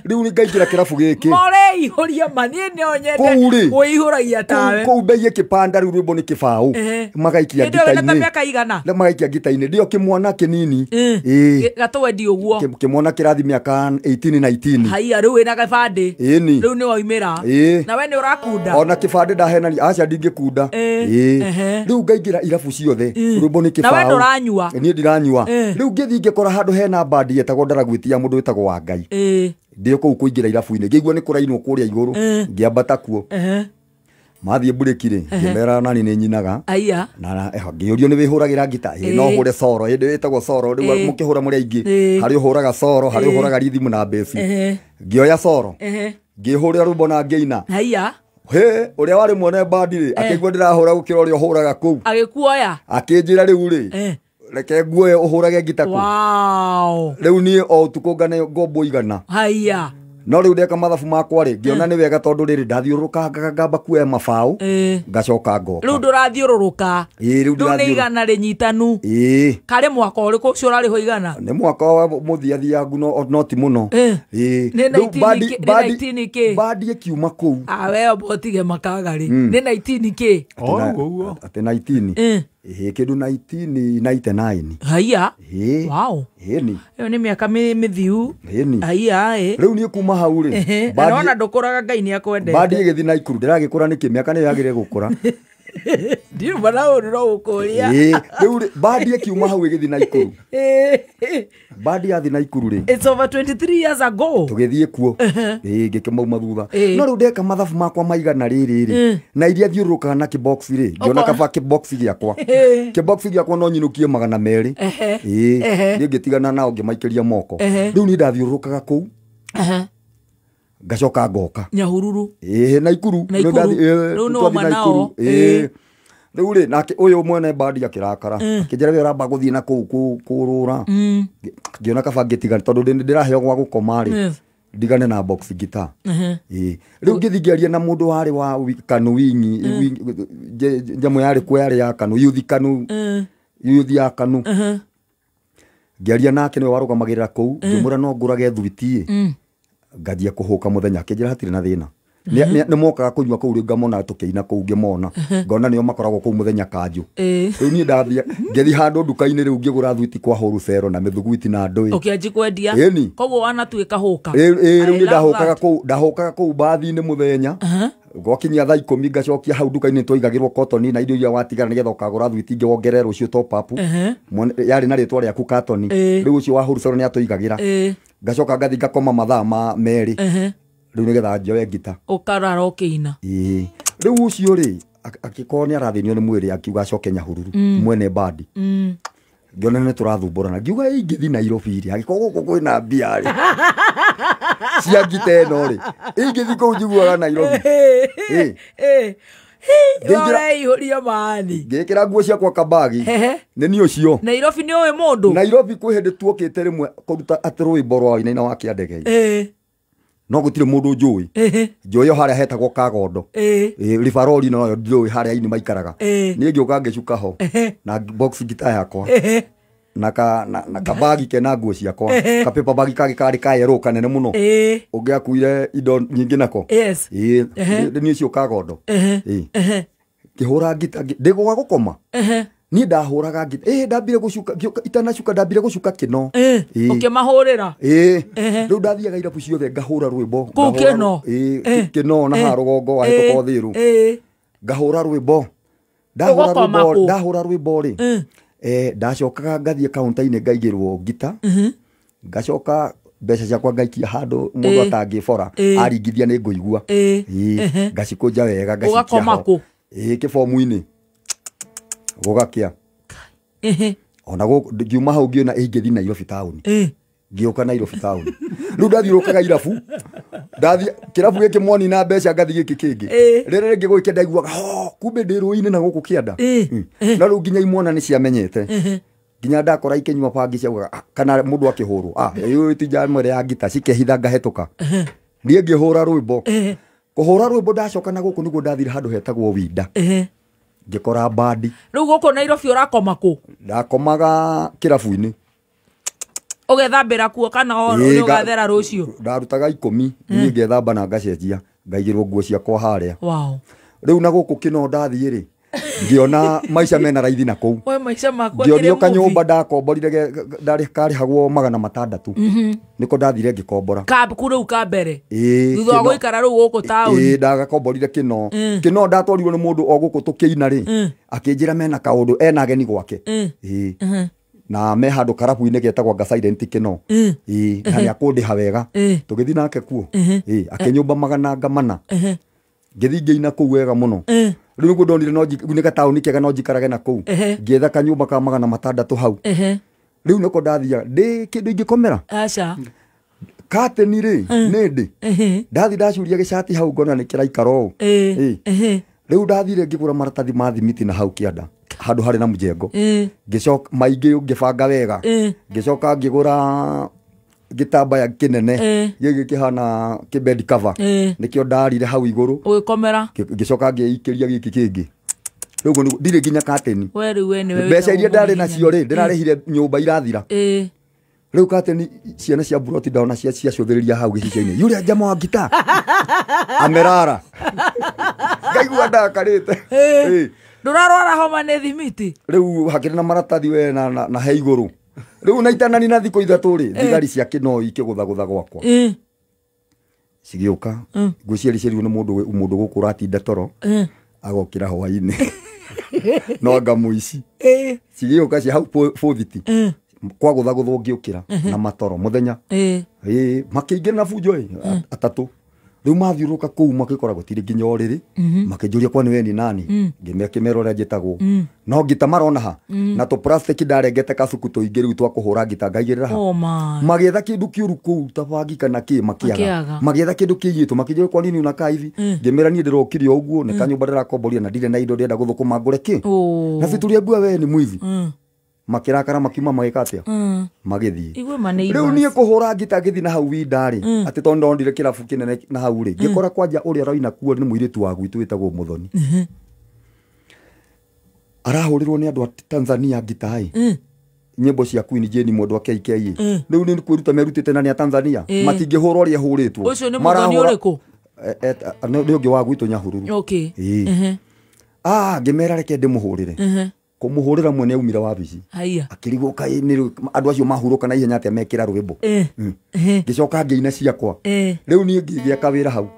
Rĩu ngaingĩra kĩrabu gĩkĩ. Mũreihũria ma, niĩ no nyende kũihũragia tawe. Kũu mbeiye kĩbanda rĩu rwĩmbo nĩ kĩbaũ. Magaikia ngita-inĩ. Ndĩ mĩaka igana? Magaikia ngita-inĩ. Ndĩo kĩmwana kĩnini. Gatwendi ũguo. Kĩmwana kĩrathi mĩaka 18 19. Haiya, rĩu wĩna gĩbandĩ. Rĩu nĩ waumĩra. Na we nĩ ũrakunda. Ona kĩbandĩ ndahenania, aca ndingĩkunda. Rĩu ngaingĩra irabu ciothe. Rwĩmbo nĩ kĩbaũ. Na we ndũranyua. Niĩ ndiranyua. Rĩu ngĩthiĩ ngĩkora handũ hena bandi yetagwo Ndaragwĩtia mũndũ wĩtagwo wa Ngai. Ndĩ kũu kũingĩra irabu-inĩ, ngĩigua nĩ kũrainwo kũrĩa igũrũ, ngĩambata kuo. Mathiĩ mburĩki rĩ, ngĩmera nani nĩ nyinaga. Na ngĩũrio nĩ wĩhũragĩra ngita, ĩ no hũre soro, hĩndĩ ĩtagwo soro, rĩu mũkĩhũra mũrĩ aingĩ, harĩ ũhũraga soro, harĩ ũhũraga rhythm na bass. Ngĩoya soro, ngĩhũrĩra rwĩmbo na ngĩina. He, ũrĩa warĩ mwene bandi rĩ, akĩigua ndĩrahũra gũkĩra ũrĩa ũhũraga kũu. Agĩkuoya. Akĩnjĩra rĩu rĩ, reke nguoye ũhũrage ngita kũu. Wow. Rĩu niĩ o ũtukũ ngane ngombo 100. Haiya. No rĩu ndeka mathabu makwa rĩ, ngĩona nĩ wega tondũ rĩrĩ ndathiũrũrũka ngamba kuoya mabaũ, ngacoka ngoka. Rĩu ndũrathiũrũrũka. Ĩĩ, rĩu Rĩu nĩ igana rĩnyitanu. Ĩĩ. Karĩ mwaka ũrĩkũ ũcio ũrarĩhwo igana? Nĩ mwaka wa mũthiathiangu, no ti mũno. Ĩĩ. Nĩ Rĩu 19 kĩ? Bandi ĩkiuma kũu. Ah, we amba ũtige makaga rĩ. Nĩ 19 kĩ? O ũguo. Atĩ 19. Ĩĩ, kĩndũ 1999. Haiya. Ĩĩ. Wow. Ĩni. Ĩyo nĩ mĩaka mĩthiu. Ĩni. Haiya ĩ. Rĩu niĩ kuma hau rĩ, Na nĩwona ndũkũraga, Ngai nĩ akwendete. bandi ĩgĩthiĩ Naikuru, ndĩragĩkũra nĩkĩ? Mĩaka nĩyo yagĩrĩire gũkũra. Ndiuma na ũru no gũkũria. Ĩĩ, rĩu rĩ, bandi ĩkiuma hau ĩgĩthiĩ Naikuru. Bandi yathiĩ Naikuru rĩ, It's over 23 years ago. Tũgĩthiĩ kuo. Ĩĩ, ngĩkĩmauma thutha. Ĩĩ. No rĩu ndeka mathabu makwa maigana rĩrĩ rĩ, na iria thiũrũrũkaga na kĩbox rĩ, ngĩona kaba kĩbox gĩakwa, kĩbox gĩakwa no nyinũkie 200. Ĩĩ, niĩ ngĩtigana nao, ngĩmaikĩria moko. Rĩu niĩ ndathiũrũrũkaga kũu, ngacoka ngoka. Nyahururu. Ĩĩ, Naikuru. Naikuru. Rĩu Rĩu nĩ twathiĩ wauma Naikuru. nao. Ĩĩ. Rĩu rĩ, nake ũyũ mwene bandi akĩrakara, akĩnjĩra we ũramba gũthiĩ na kũu kũrũra. Ngĩona kaba ngĩtigana, tondũ ndĩraheo gwa gũkoma rĩ, ndigane na box guitar. Ĩĩ, rĩu ngĩthiĩ ngĩaria na mũndũ warĩ wa Kanu wingi, njamũ yarĩ kuo, yarĩ ya Kanu youth, Kanu youth ya Kanu. Ngĩaria nake, nĩwe warũgamagĩrĩra kũu, ngĩmwĩra no ngũrage thuiti ĩ, nganjia kũhũka mũthenya. Akĩnjĩra hatirĩ na thĩna. Nĩ mokaga kũnyua kũu rĩu, ngamona tũkĩina kũu, ngĩmona, ngona nĩo makoragwo kũu mũthenya kanjũ. Rĩu niĩ ndathiĩ, ngĩthiĩ handũ nduka-inĩ rĩu, ngĩgũra thuiti kwa wholesale na mĩthuguiti na ndũĩ. Ũkĩanji kwendia. Ĩni. Koguo wanatuĩka hũka. Ĩĩ, rĩu I niĩ love ndahũkaga that. kũu, ndahũkaga kũu bathi-inĩ mũthenya, gwakinyia thaa 10 ngacokia hau nduka-inĩ. Twaigagĩrwo kotoni na indo iria watigara, nĩgetha ũkagũra thuiti ingĩ wongerere rũciũ top up. Yarĩ na rĩtwa rĩaku katoni. Rĩu ũcio wa wholesale nĩ atũigagĩra. Ngacoka ngathiĩ ngakoma mathaa ma 2, rĩu nĩgetha njoe ngita. Ũkarara ũkĩina. Ĩĩ, rĩu ũcio rĩ, akĩkorwo nĩ arathĩnio nĩ mwĩrĩ, akiuga acoke Nyahururu, mwene bandi. Ngĩona nĩ tũrathumbũrana, ngiuga ingĩthiĩ Nairobi rĩ, angĩkorwo gũkũ kwĩna mbia rĩ cia ngita ĩno rĩ, ingĩthiĩ kũu njiguaga Nairobi. Ĩĩ. Ũreihũria maani. Ngĩkĩra nguo ciakwa kabagi. Nĩ niĩ ũcio. Nairobi nĩ ũĩ mũndũ? Nairobi kwĩ hĩndĩ tuokĩte rĩmwe kũruta atĩ rwĩmbo rwa Wainaina wa Kĩandege, no gũtirĩ mũndũ njũĩ. Njũĩ o harĩa hetagwo Kagondo. Ĩĩ, Ribarori, noyo njũĩ harĩa aini maikaraga. Niĩ ngĩũka ngĩcuka ho na box guitar yakwa na kabagi kena nguo ciakwa, ka paper bag kangĩ karĩ ka yellow kanene mũno, ũngĩakuire indo nyingĩ nako. Ĩĩ, nĩ niĩ ũcio Kagondo. Ĩĩ, ngĩhũra ngita ndĩ gwa gũkoma. Niĩ ndahũraga ngita, ĩĩ, ndambire gũcuka, ngĩũka itanacuka, ndambire gũcuka kĩno. Ĩĩ. Ũkĩmahũrĩra. Ĩĩ, rĩu ndathiaga irabu ciothe ngahũra rwĩmbo. Kũu Kĩno? Ĩĩ, Kĩno na haha rũgongo wa hĩtũka Ũthĩrũ. Ngahũra rwĩmbo, ndahũra Ũgakoma rwĩmbo kũ? Ndahũra rwĩmbo rĩ, ndacokaga ngathiĩ kaunta-inĩ, ngaigĩrwo ngita, ngacoka mbeca ciakwa ngaikia handũ mũndũ atangĩbora, aringithia nĩ ngũigua. Ĩĩ, ngacikũnja wega, ngacikia Ũgakoma ho. kũ? Ĩĩ, kĩbomu-inĩ gũgakĩa. Ona gũkũ ngiuma hau, ngĩona ingĩthiĩ Nairobi taũni. Ngĩũka Nairobi taũni, rĩu ndathiũrũkaga irabu, ndathiĩ kĩrabu gĩkĩ mwoni na mbeca, ngathiĩ gĩkĩ kĩngĩ. Rĩrĩ rĩngĩ gwĩke ndaiguaga ho kumbe ndĩ rũĩ-inĩ na gũkũ kĩanda. Na rĩu nginya imwana nĩ ciamenyete, nginya ndakora ikĩnyua bangi ciaugaga, "Ah," kana mũndũ akĩhũrwo, "Ah, ĩyo ti njamwe ya ngita," cikehitha, ngahĩtũka niĩ ngĩhũra rwĩmbo. Kũhũra rwĩmbo, ndacoka na gũkũ nĩguo ndathire handũ hetagwo Winda, ngĩkora bandi. Rĩu gũkũ Nairobi ũrakoma kũ? Ndakomaga kĩrabu-inĩ. Ũgethambĩra kuo kana Ĩĩ, nĩ ũgathera rũciũ? Ndarutaga 10, niĩ ngethamba na ngacenjia, ngaigĩrwo nguo ciakwa harĩa. Rĩu na gũkũ kĩno ndathiĩ rĩ, ngĩona maica mena raithi na kũu. We maica makwa Ngĩonio kĩrĩ kanyũmba ndakomborire, ndarĩ karĩhagwo 600, nĩko ndathire ngĩkombora. Kaku rĩu ka mbere? Ĩĩ, Thutha wa Kĩno. gũikara rĩu gũkũ taũni? Ĩĩ, ndagakomborire kĩno. Kĩno ndatwarirwo nĩ mũndũ o gũkũ tũkĩina rĩ, akĩnjĩra mena kaũndũ, ena ageni gwake. Ĩĩ, na me handũ karabu-inĩ getagwo nga Silent kĩno. Ĩĩ, na nĩ akũndĩha wega. Tũgĩthiĩ nake kuo. Ĩĩ, akĩnyũmba 400, ngĩthiĩ ngĩina kũu wega mũno. Rĩu nĩguo ndonire no nĩ gataũni kega, no njikarage na kũu. Ngĩetha kanyũmba ka 600 hau. Rĩu nĩko ndathiaga ndĩ kĩndũ ingĩkomera. Aca. Kateni rĩ, nĩ ndĩ ndathi ndacuria gĩcati hau, ngona nĩ kĩraikara ũũ. Ĩĩ. Rĩu ndathire ngĩgũra maratathi ma thimiti na hau kĩanda, handũ harĩ na mjengo. Ngĩcoka maingĩ ngĩbanga wega. Ngĩcoka ngĩgũra Gĩtambaya kĩnene gĩkĩ kĩhana kĩ-bed cover, nĩkĩo ndarire hau igũrũ. Ũgĩkomera. Ngĩcoka ngĩikĩria gĩkĩ kĩngĩ. Rĩu ũguo nĩguo, ndirĩ nginya kateni. We rĩu we nĩwe Mbeca iria wĩtagwo ndarĩ mũhihinyani. Nacio rĩ, ndĩrarĩhire nyũmba irathira. Rĩu kateni ciana cia buroti ndona cia ciacũthĩrĩria hau gĩcicio-inĩ, yule jama wa ngita amerara, ngaigua ndakarĩte. Ndũrarwara homa nĩ thimiti. Rĩu hakĩrĩ na maratathi we na he igũrũ rĩu na itanani na thikũ 3 rĩ, thigari cia kĩnoi ikĩgũthagũtha gwakwa, cigĩũka. Ngwĩciria ciĩrirwo nĩ mũndũ gũkũ ũratinda toro, agokĩra hwainĩ no anga mũici. Cigĩũka cia hau bũthiti kwagũthagũthwo, ngĩũkĩra na matoro mũthenya. Ĩĩ, makĩingĩra na bunjo ĩ atatũ. Rĩu mathiũrũrũka kũu makĩkora gũtirĩ nginya ũrĩrĩ, makĩnjũria kwani we ni nani, ngĩmera ũrĩa njĩtagwo, no ngita marona ha na tũ plastic ndarengete kacuku tũingĩ rĩu twa kũhũra ngita ngaigĩrĩra ha. Oh my. Magĩetha kĩndũ kĩũru kũu ta bangi kana kĩ, makĩaga. Makĩaga. Magĩetha kĩndũ kĩiyĩtwo, makĩnjũria kwa nini unakaa hivi, ngĩmera niĩ ndĩrokire o ũguo nĩ kanyũmba ndĩrakomboria na ndirĩ na indo, ndĩrenda gũthũkũma ngũre kĩ. Oh. Na situliambiwa wewe ni mwizi. Makĩrakara, makiuma, magĩka atĩa, magĩthiĩ. Igwe ma neighbors. Rĩu niĩ kũhũra ngita ngĩthiĩ na hau winda rĩ, atĩ tondũ ndonire kĩrabu kĩnene na hau rĩ, ngĩkora kwanja ũrĩa ũraina kuo nĩ mũirĩtu wa gwitũ wĩtagwo Mũthoni, arahũrĩrwo nĩ andũ a Tanzania ngita ĩ, nyĩmbo cia Queen Jane mwendwa KK. Rĩu nĩ kwĩruta merutĩte na nĩ a Tanzania, matingĩhũra ũrĩa ĩhũrĩtwo. Ũcio nĩ Mũthoni ũrĩkũ? Nĩ ũngĩ wa gwitũ Nyahururu. Ĩĩ. Ah, ngĩmera reke ndĩmũhũrĩre. Kũmũhũrĩra mwene aumire wabici. Haiya. Akĩrigwo kaĩ nĩ andũ acio mahurũka na ihenya atĩa mekĩra rwĩmbo. Ngĩcoka ngĩina ciakwa. Rĩu niĩ ngĩgĩa kawĩra hau.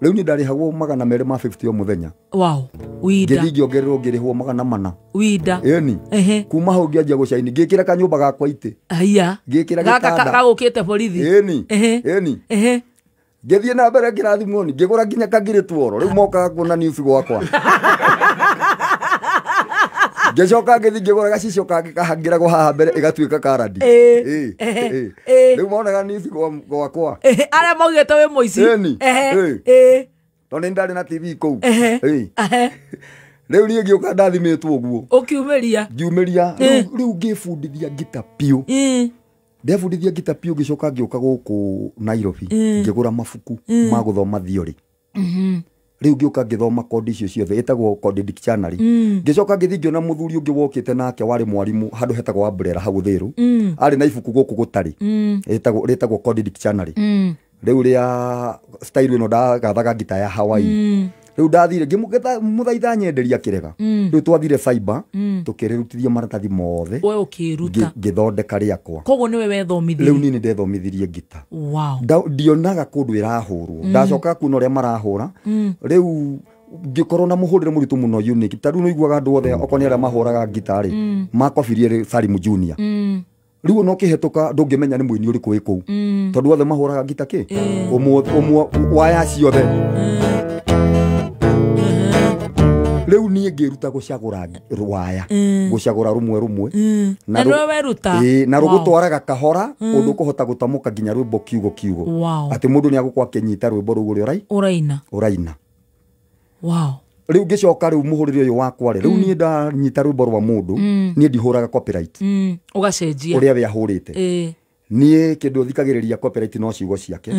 Rĩu niĩ ndarĩhagwo 250 o mũthenya. Wow. Winda. Ngĩthiĩ ngĩongererwo, ngĩrĩhwo 400. Winda. Ĩni. Kuma hau ngĩanjia gũcaini, ngĩkĩra kanyũmba gakwa itĩ. Haiya. Ngĩkĩra Gaka gĩtanda. Kagũkĩte borithi. Ĩni. Ĩni. Ngĩthiĩ na mbere ngĩrathimwo ni ngĩgũra nginya kangirĩ tuoro, rĩu mokaga kuona news gwakwa. Ngĩcoka ngĩthiĩ ngĩgũra gacicio kangĩ kahangĩragwo haha mbere ĩgatuĩka karandi. Rĩu monaga news gwakwa. Arĩa maugĩte wĩ mũici. Ĩni. Tondũ nĩ ndarĩ na TV kũu. Rĩu niĩ ngĩũka ndathimĩtwo ũguo. Ũkiumĩria. Ngiumĩria. Rĩu ngĩbundithia ngita piũ. Ndebundithia ngita piũ, ngĩcoka ngĩũka gũkũ Nairobi, ngĩgũra mabuku ma gũthoma theory. Rĩu ngĩũka ngĩthoma kondi icio ciothe, ĩtagwo kondi dictionary. Ngĩcoka ngĩthiĩ ngĩona mũthuri ũngĩ wokĩte nake warĩ mwarimũ handũ hetagwo Umbrella hau Uthiru, arĩ na ibuku gũkũ gũtarĩ, rĩtagwo kondi dictionary. Rĩu rĩa style ĩno ndagathaga ngita ya Hawaii. Rĩu ndathire ngĩmũthaitha nyenderia kĩrega. Rĩu twathire cyber, tũkĩrĩrutithia maratathi mothe. We ũkĩruta. Ngĩthondeka rĩakwa. Koguo nĩwe wethomithirie. Rĩu niĩ nĩ ndethomithirie ngita. Wow. Ndionaga kũndũ ĩrahũrwo, ndacoka kuona ũrĩa marahũra. Rĩu ngĩkorwo na mũhũrĩre mũritũ mũno, unique. Ta rĩu nĩũiguaga andũ othe okorwo nĩ arĩa mahũraga ngita rĩ, makobirie rĩ Salim Junior. Rĩu ona ũkĩhetũka ndũngĩmenya nĩ mũini ũrĩkũ wĩ kũu, tondũ othe mahũraga ngita kĩ ũmwe waya ciothe. Rĩu niĩ ngĩruta gũcagũra waya, gũcagũra rũmwe rũmwe. Na nĩwe weruta. Ĩĩ, na rũgũtwaraga kahora ũndũ ũkũhota gũtamũka nginya rwĩmbo kiugo kiugo. Atĩ mũndũ nĩ agũkorwo akĩnyita rwĩmbo rũu ũrĩa ũraina. Ũraina. Wow. Rĩu ngĩcoka rĩu mũhũrĩre ũyũ wakwa rĩ, rĩu niĩ ndanyita rwĩmbo rwa mũndũ, niĩ ndihũraga copyright. Ũgacenjia. Ũrĩa we ahũrĩte. Niĩ kĩndũ thikagĩrĩria copyright no ciugo ciake.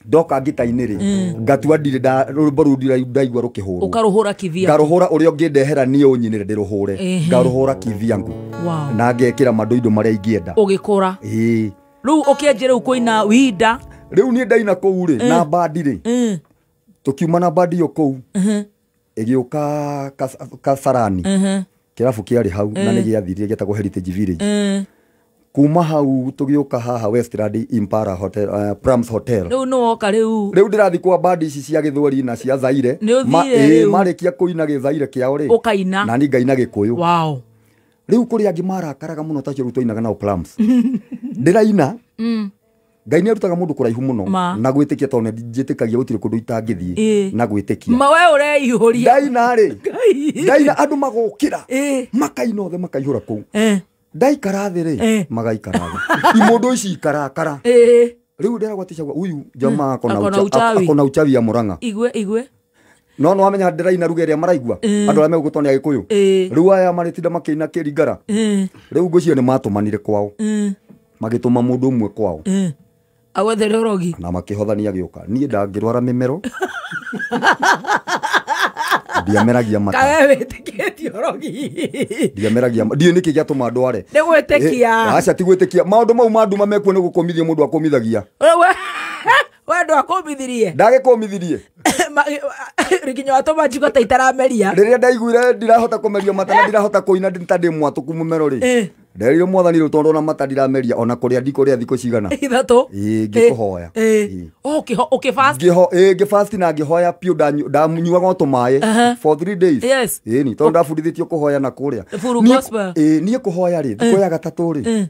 Ndoka ngita-inĩ rĩ, ngatua ndirĩ rwĩmbo rũu ndaigua rũkĩhũrwo. Ũkarũhũra kivyangu. Ngarũhũra ũrĩa ũngĩndehera niĩ ũnyinĩre ndĩrũhũre. Ngarũhũra kivyangu. Wow. Na ngekĩra mandoindo marĩa ingĩenda. Ũgĩkũra. Ĩĩ. Rĩu ũkĩanjia rĩu kũina winda. Rĩu niĩ ndaina kũu rĩ, na bandi rĩ. Tũkiuma na bandi ĩyo kũu. Ĩgĩũka Kasarani. Kĩrabu kĩarĩ hau na nĩ gĩathirire, gĩetagwo Heritage Village. Kuma hau tũgĩũka haha Westland Impala Hotel, Prams Hotel. Rĩu nĩ woka rĩu. Rĩu ndĩrathiĩ kwa bandi ici cia Gĩthweri na cia Zaire. Nĩ ũthire rĩu. Marĩkia kũina Gĩthaire kĩao rĩ, Ũkaina. na niĩ ngaina Gĩkũyũ. Wow. Rĩu kũrĩ angĩ marakaraga mũno ta acio rĩu twainaga nao Plums. Ndĩraina. Ngai nĩ arutaga mũndũ kũraihu mũno na gwĩtĩkia, tondũ nĩ njĩtĩkagia gũtirĩ kũndũ itangĩthiĩ na gwĩtĩkia. Ma we ũreihũria. Ndaina rĩ, Ngai. ndaina andũ magokĩra, makaina othe makaihũra kũu. Ndaikara thĩ rĩ, magaikara thĩ. Imũndũ ici ikarakara. Rĩu ndĩragwaticagwo huyu jamaa Akona uchawi. akona uchawi ya Murang'a. Igwe igwe. No no wamenya ndĩraina ruga ĩrĩa maraigua andũ arĩa megũgũtwo nĩ Agĩkũyũ. Rĩu aya marĩtinda makĩina kĩringara. Rĩu ngwĩciria nĩ matũmanire kwao. Magĩtũma mũndũ ũmwe kwao. Agwethere ũrogi. Na makĩhothania gĩũka. Niĩ ndangĩrwara mĩmero. Ndiameragia mata. Kawe wĩtĩkĩtie ũrogi. Ndiameragia. Ndiũĩ nĩkĩ gĩatũma ndware. Nĩ gwĩtĩkia. Aca ti gwĩtĩkia. Maũndũ mau ma nduma mekuo nĩ gũkũmithia mũndũ akũmithagia. We ndwakũmithirie. Ndagĩkũmithirie. Nginya watũma njigua ta itarameria. Rĩrĩa ndaiguire ndirahota kũmeria mata na ndirahota kũina ta ndĩ mwatũku mũmero rĩ. Nderire mwathani rĩu tondũ ona mata ndirameria ona kũrĩa ndikũrĩa thikũ cigana. 3. Ĩĩ ngĩkũhoya. Ũkĩfast? Ngĩfast na ngĩhoya piũ ndanyuaga o tũmaĩ for 3 days. Yes. Ĩni tondũ ndabundithĩtio kũhoya na kũrĩa. Niĩ kũhoya rĩ thikũ ya gatatũ rĩ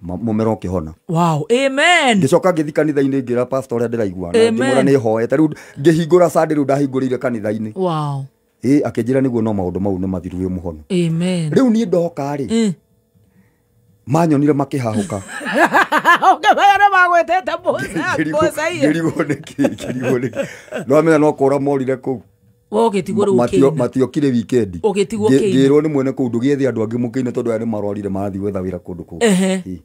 mũmero ũkĩhona. Wow, amen. Ngĩcoka ngĩthiĩ kanitha-inĩ ngĩra pastor ũrĩa ndĩraigua na ngĩmwĩra nĩ hoete rĩu ngĩhingũra Sunday rĩu ndahingũrĩire kanitha-inĩ. Wow. Ĩĩ akĩnjĩra nĩguo no maũndũ mau nĩ mathiru wĩ mũhono. Amen. Rĩu niĩ ndoka rĩ manyonire makĩhahũka. Ũkĩmenya magwĩtĩte mboca iye. Ngĩrigwo nĩkĩ. No amenya no kũra morire kũu. Ũgĩtigwo rĩu ũkĩina. Matiokire weekend. Ũgĩtigwo ũkĩina. Ngĩrwo nĩ mwene kũu ndũgĩethe andũ angĩ mũkĩine tondũ aya nĩ marwarire marathiĩ gwetha wĩra kũndũ kũngĩ.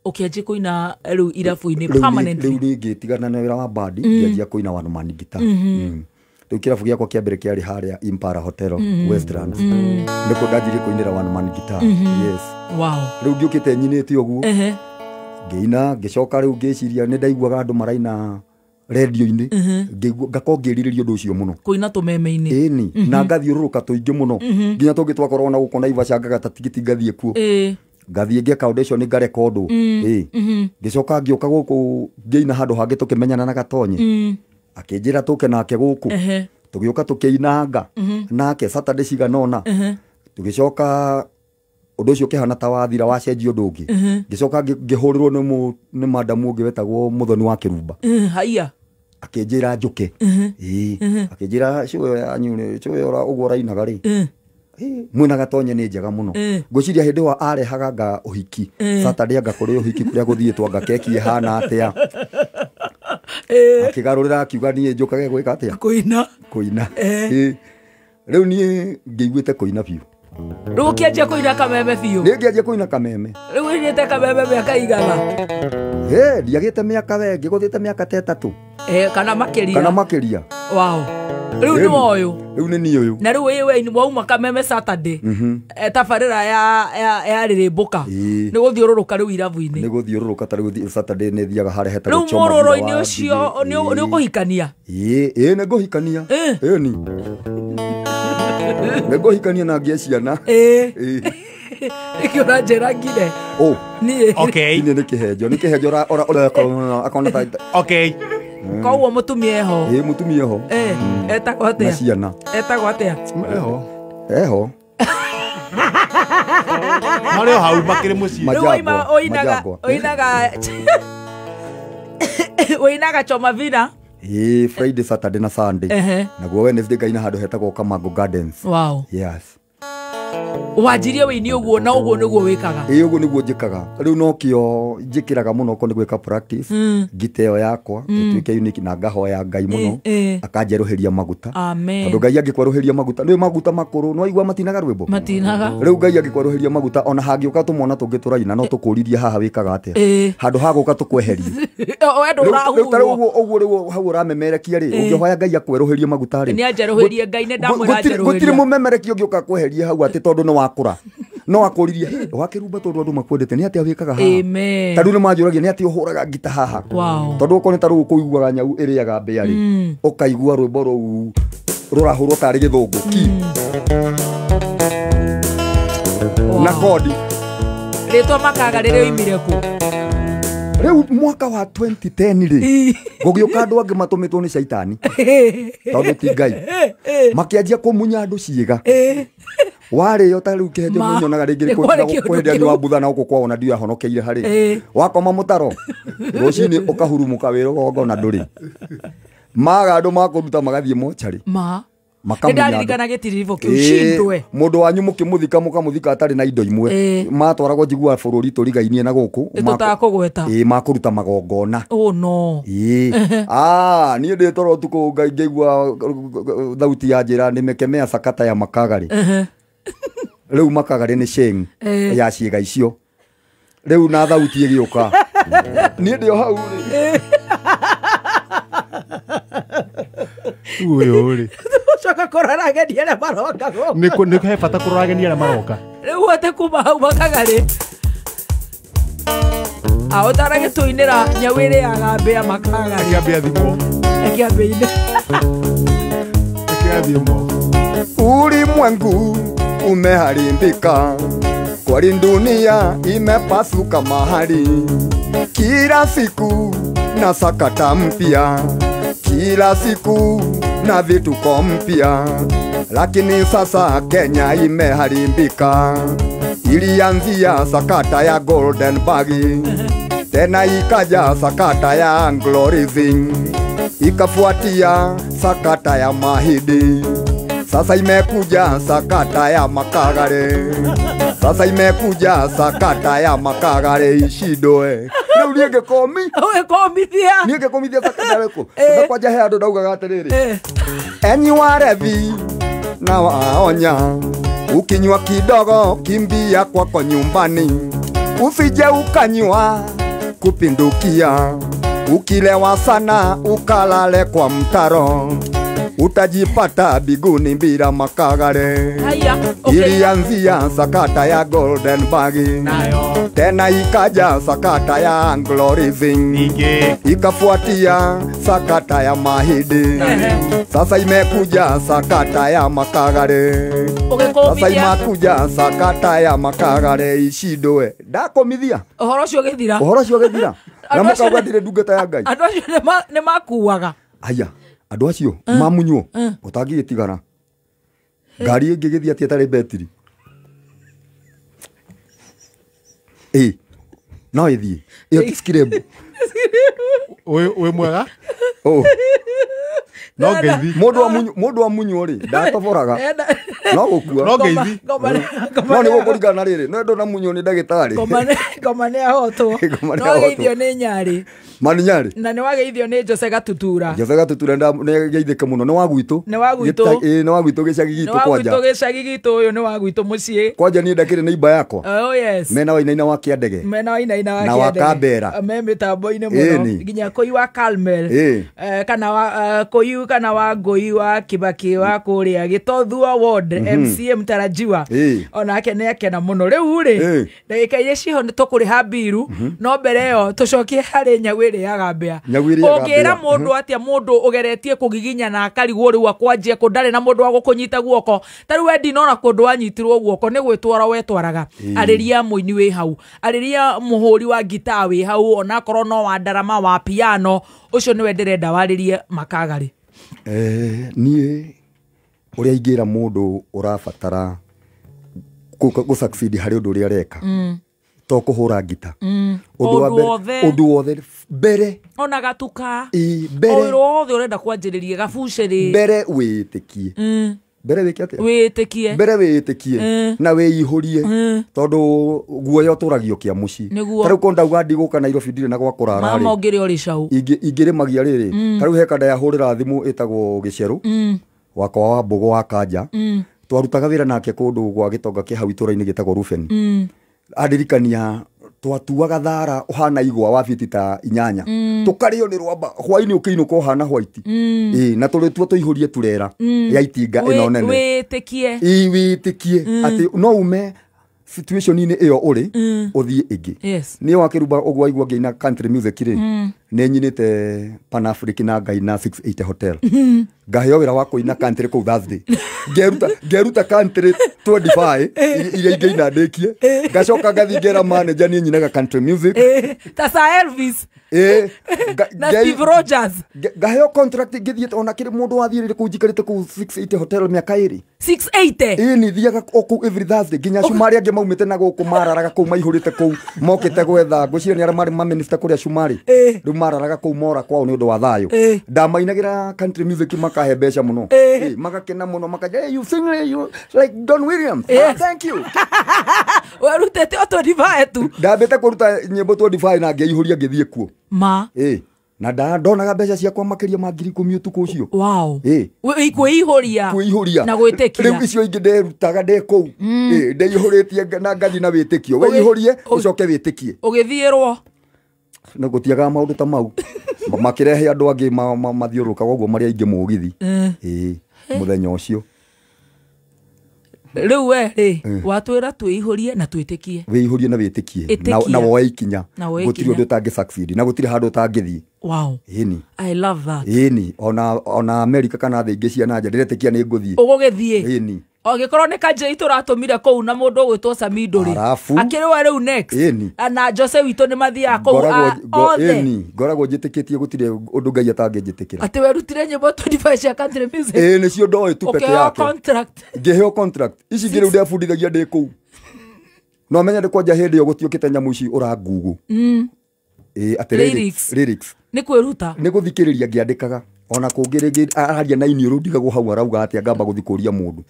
Ũkĩanjia kũina rĩu irabu-inĩ permanently. Rĩu ngĩtigana na wĩra wa bandi ngĩanjia kũina one man guitar. Rĩu kĩrabu gĩakwa kĩa mbere kĩarĩ harĩa Impala Hotel Westlands. Nĩkuo ndanjirie kũinĩra one man guitar. Yes. Wow. Rĩu ngĩũkĩte nyinĩte ũguo. Ngĩina ngĩcoka rĩu ngĩciria nĩ ndaiguaga andũ maraina radio-inĩ ngakorwo ngĩrirĩria ũndũ ũcio mũno. Kũina tũmeme-inĩ. Ĩni na ngathiũrũrũka tũingĩ mũno nginya tũngĩ twakorwo na gũkũ Naivasha ngagata tigiti ngathiĩ kuo. Ngathiĩ ngeka audition ngarekondwo. Ngĩcoka ngĩũka gũkũ ngĩina handũ hangĩ tũkĩmenyana na Gatonye. Akĩnjĩra tũke nake gũkũ. Tũgĩũka tũkĩinanga nake Saturday cigana ũna. Tũgĩcoka ũndũ ũcio ũkĩhana ta wathira wacenjia ũndũ ũngĩ. Ngĩcoka ngĩhũrĩrwo nĩ madamu ũngĩ wetagwo Mũthoni wa Kĩrumba. Haiya. Akĩnjĩra njũke. Akĩnjĩra cũĩ yanyu cũĩ ũguo ũrainaga rĩ. Mwĩna Gatonye nĩ njega mũno. Ngwĩciria hĩndĩ ĩyo arehaga nga ũhiki. Saturday anga kũrĩ ũhiki kũrĩa gũthiĩtwo anga keki ĩhana atĩa. Akĩgarũrĩra akiuga niĩ njũkage gwĩka atĩa? Kũina. Kũina. Rĩu niĩ ngĩiguĩte kũina biũ. Rĩu ũkĩanjia kũina kameme biũ? Nĩ ngĩanjia kũina kameme. Rĩu ũinĩte kameme mĩaka igana? Ndiagĩte mĩaka we, ngĩgũthĩte mĩaka ta 3. Kana makĩria. Kana makĩria. Wow. Rĩu nĩ ũyũ. Rĩu nĩ niĩ ũyũ. Na rĩu wĩ wauma kameme Saturday. Tabarĩra ya rĩrĩmbũka. Nĩ gũthiũrũrũka rĩu irabu-inĩ. Nĩ gũthiũrũrũka ta rĩu Saturday nĩ thiaga harĩa hetagwo Rĩu Choma. Rĩu mũrũrũ-inĩ ũcio nĩ ũkũhikania? Ĩĩ nĩ ngũhikania. Ĩni. Nĩ ngũhikania na ngĩe ciana. Nĩkĩo ũranjĩra ngire. Niĩ. Okay. Niĩ nĩ kĩhenjo, nĩ kĩhenjo akona ta. Okay. Koguo mũtumia eho. Ĩĩ mũtumia eho. Etagwo atĩa? Na ciana. Etagwo atĩa? Eho. Eho. Marĩ o hau makĩrĩ mũciĩ. Rĩu ũinaga Choma Vina. Ĩĩ Friday, Saturday na Sunday. Naguo Wednesday ngaina handũ hetagwo Kamango Gardens. Wow. Yes. Wanjirie wĩini ũguo na ũguo nĩguo wĩkaga? Ĩĩ ũguo nĩguo njĩkaga. Rĩu nokĩo njĩkĩraga mũno okorwo nĩ gwĩka practice ngita ĩyo yakwa ĩtuĩke unique na ngahoya Ngai mũno akanjerũhĩria maguta. Tondũ Ngai angĩkwerũhĩria maguta nĩ maguta makũrũ no waigua matinaga rwĩmbo? Matinaga. Rĩu Ngai angĩkwerũhĩria maguta ona hangĩũka tũmwana tũngĩ tũraina no tũkũririe haha wĩkaga atĩa. Handũ ha gũka tũkweherie. Rĩu ta rĩu ũguo rĩu hau ũramemerekia rĩ ũngĩhoya Ngai akwerũhĩrie maguta rĩ. Nĩ anjerũhĩrie Ngai nĩ ndamwĩra anjerũhĩrie. Gũtirĩ mũmemerekia ũngĩũka kweherie hau atĩ tondũ nĩ wakũra. No akũririe wakĩrumba tondũ andũ makwendete nĩ atĩa wĩkaga haha. Ta rĩu nĩ manjũragia nĩ atĩa ũhũraga ngita haha. Tondũ okorwo nĩ ta rĩu ũkũiguaga nyau ĩrĩaga mbĩa rĩ ũkaigua rwĩmbo rũu rũrahũrwo tarĩ gĩthũngũ ki. Na kodi. Rĩtwa Makaga rĩrĩa oimire kũ? Rĩu mwaka wa 2010 rĩ gũgĩũka andũ angĩ matũmĩtwo nĩ caitani tondũ ti Ngai makĩanjia kũmunya andũ ciĩga. Warĩo ta rĩu kĩhenjo nĩnyonaga rĩngĩ kũhĩndĩ anyua mbutha na gũkũ kwao na ndiũ ahonokeire harĩ wakoma mũtaro rũcinĩ ũkahurumũka wĩ rũgongo na ndũrĩ maga andũ makũruta magathiĩ mocarĩ Nĩndaririkana gĩtiribũ kĩu cindwe. Mũndũ wanyu mũkĩmũthika mũkamũthika atarĩ na indo imwe matwaragwo njiguaga bũrũri tũrigainie na gũkũ tũtakũgweta makũruta magongona. Oh no. Niĩ ndĩ toro ũtukũ ngaigua thauti ya njĩra nĩmekemea sakata ya Makagarĩ. Rĩu Makagarĩ nĩ sheng ya ciĩga icio. Rĩu na thauti ĩgĩũka. Niĩ ndĩ o hau rĩ. Ũyũ rĩ. Coka kũrora ageni arĩa maroka gũkũ. Nĩ he bata kũrora ageni arĩa maroka. Rĩu hote kuma hau makagarĩ. Ũtaragĩtũinĩra nyau ĩrĩaga mbĩa makagarĩ. Akĩambia thimũ. Akĩambia Akĩambia thimũ. Ulimwengu umeharibika, kwani dunia imepasuka mahali. Kila siku na sakata mpya, kila siku na vituko mpya, lakini sasa Kenya imeharibika. Ilianzia sakata ya Golden Bag, tena ikaja sakata ya Anglo Leasing, ikafuatia sakata ya Mahidi. Sasa imekuja sakata ya Makagare. Sasa imekuja sakata ya Makagare ishidoe. Rĩu niĩ ngĩkomi. Ũgĩkomithia. Niĩ ngĩkomithia sakata rĩkũ. Sasa kwanja he andũ ndaugaga atĩrĩrĩ. Enyi warevi na waonya, ukinywa kidogo kimbia kwako nyumbani, usije ukanywa kupindukia, ukilewa sana ukalale kwa mtaro, utajipata biguni bila Makagare. Haya, okay. Ilianzia sakata ya Golden Bag, tena ikaja sakata ya Anglo Leasing, ikafuatia sakata ya Mahidi. Sasa imekuja sakata ya Makagare. Sasa imekuja sakata ya Makagare ishidoe. Ndakomithia. Ũhoro ũcio ũgĩthira. Ũhoro ũcio ũgĩthira. Na mũkauga ndirĩ ndungata ya Ngai. Andũ acio nĩ makuaga. Aya, andũ acio mamunywo ũtangĩgĩtigara. Ngari ĩngĩgĩthiĩ atĩa ĩtarĩ betiri? No ĩthiĩ. Ĩyo ti skirembu. Wĩ mwega? Oh. No ngeithi. Mũndũ amunywo rĩ, ndatoboraga. No gũkua. No ngeithi. No nĩ gũkũringana na rĩrĩ, no ndũnamunywo nĩ ndagĩtarĩ. Ngoma nĩ ahotwo. No geithio nĩ Nyarĩ. Mani Nyarĩ. Na nĩ wageithio nĩ Jose Gatutura. Jose Gatutura nĩ geithĩke mũno, nĩ wa gwitũ. Nĩ wa gwitũ. Nĩ wa gwitũ gĩcagi gitũ kwanja. Nĩ wa gwitũ gĩcagi gitũ, ũyũ nĩ wa gwitũ mũciĩ. Kwanja niĩ ndakĩrĩ neighbor yakwa. Oh yes. Mena Wainaina wa Kĩandege. Mena Wainaina wa Kĩandege. Na wa Kambera. Me mĩtambo-inĩ mũno. Nginya kũi wa Carmel. Kana wa kũi kana wa Ngũi wa Kibaki wa kũrĩa Gĩtothua Ward MCA mtarajiwa. Onake nĩ akena mũno. Rĩu rĩ, ndagĩka iria ciho nĩ tũkũrĩha mbiru, no mbere ĩyo tũcokie harĩ nyau ĩrĩaga mbĩa. Ũngĩra mũndũ atĩa mũndũ ũgeretie kũgiginya na akarigwo rĩu akwanjia kũ ndarĩ na mũndũ wa gũkũnyita guoko. Ta rĩu we ndinona kũndũ wanyitirwo guoko nĩ gwĩtwara wetwaraga. Arĩria mũini wĩ hau, arĩria mũhũri wa ngitaa wĩ hau, onakorwo no wa ndarama wa piano, ũcio nĩwe ndĩrenda warĩrie Makagari. Niĩ ũrĩa ingĩra mũndũ ũrabatara gũ succeed harĩ ũndũ ũrĩa areka, to kũhũra ngita, ũndũ wothe mbere, ona gatuka ũndũ wothe ũrenda kwanjĩrĩria gabucĩrĩ, mbere wĩĩtĩkie. Mbere wĩke atĩa? Wĩĩtĩkie. Mbere wĩĩtĩkie na wĩihũrie, tondũ guoya ũtũragio kĩa mũciĩ. Ta rĩu ko ndauga ndigũka Nairobi ndirĩ na gwa kũrara rĩ, mama ũngĩrĩ ũrĩ cau ingĩrĩmagia rĩrĩ. Ta rĩu he kanda yahũrĩra thimũ ĩtagwo Gĩcerũ wakwa wa Mbũgũ wa Kanja, twarutaga wĩra nake kũndũ gwa gĩtonga kĩ hau itũra-inĩ gĩtagwo Ruben. Andirikania twatuaga thara ũhana igwa wa fiti ta 8, tũkarĩo nĩ rwamba hwainĩ ũkĩinũka ũhana white. Na tũrĩtua tũihũrie turera ya itinga ĩno nene. Wĩĩtĩkie. Wĩĩtĩkie atĩ no ume situation-inĩ ĩyo ũrĩ ũthiĩ ĩngĩ. Niĩ wakĩruba ũguo waigua ngĩina country music rĩ, nĩ nyinĩte Pan Africa na ngaina 680 Hotel. Ngaheo wĩra wa kũina country kũu Thursday. Ngeruta country 25 iria ingĩina ndĩkie. Ngacoka ngathiĩ ngera manager niĩ nyinaga country music. Ta Sir Elvis. Na Steve Rogers. Ngaheo contract ngĩthiĩ ona kĩrĩ mũndũ wathiĩrĩire kũu njikarĩte kũu 680 Hotel mĩaka 2. 680? Ĩĩ, thiaga o kũu every Thursday nginya Cumarĩ angĩ maumĩte na gũkũ mararaga kũu maihũrĩte kũu mokĩte gwetha ngwĩciria nĩ arĩa marĩ maminista kũrĩa Cumarĩ. Rĩu mararaga kũu mora kwao nĩ ũndũ wa thayũ. Ndamainagĩra country music makahe mbeca mũno. Magakena mũno makaja, hey, you sing you like Don Williams. Yes. Thank you. Warutĩte o 25 tu. Ndambĩte kũruta nyĩmbo 25 na ngĩihũria ngĩthiĩ kuo. Ma. Na ndonaga mbeca ciakwa makĩria ma 10,000 ũtukũ ũcio. Wow. Ĩ. Kwĩihũria. Kwĩihũria. Na gwĩtĩkia. Rĩu icio ingĩ nderutaga ndĩ kũu. Ĩ, ndeihũrĩtie na ngathi na wĩtĩkio. Wĩihũrie ũcoke wĩtĩkie. Ũgĩthiĩrwo. Na gũtiagaga maũndũ ta mau. Makĩrehe andũ angĩ mathiũrũrũkaga ũguo marĩa aingĩ mũgithi. Ĩ, mũthenya ũcio. Rĩu we rĩ, watwĩra twĩihũrie na twĩtĩkie. Wĩihũrie na wĩtĩkie. Na woe ikinya. Gũtirĩ ũndũ ũtangĩ succeed na gũtirĩ handũ ũtangĩthiĩ. Wow. Ĩni. I love that. Ĩni, ona America kana thĩ ingĩ cia na nja ndĩretĩkia nĩ ngũthiĩ. Ũgũgĩthiĩ. Ĩni. Ogĩkorwo nĩ kanjĩ tũratũmire kũu na mũndũ ũgwĩtwo Samido rĩ. Akĩrĩ we rĩu next. Ĩni. Na Jose witũ nĩ mathiaga kũu othe. Ĩni, ngoragwo njĩtĩkĩtie gũtirĩ ũndũ Ngai atangĩnjĩtĩkĩra. Atĩ werutire nyĩmbo 25 cia country music. Ĩĩ, nĩcio ndoĩ tu peke yake. Ũkĩheo contract. Ngĩheo contract. Ici ingĩ rĩu ndebundithagia ndĩ kũu. No menya ndĩ kwanja hĩndĩ ĩyo gũtiũkĩte nyamũ ici ũra Google. Ĩĩ, atĩ lyrics. Nĩ kwĩruta. Nĩ gũthikĩrĩria ngĩandĩkaga. Ona kũngĩ rĩngĩ araria na iniũrũ ndigagwo hau arauga atĩa ngamba gũthiĩ kũria mũndũ.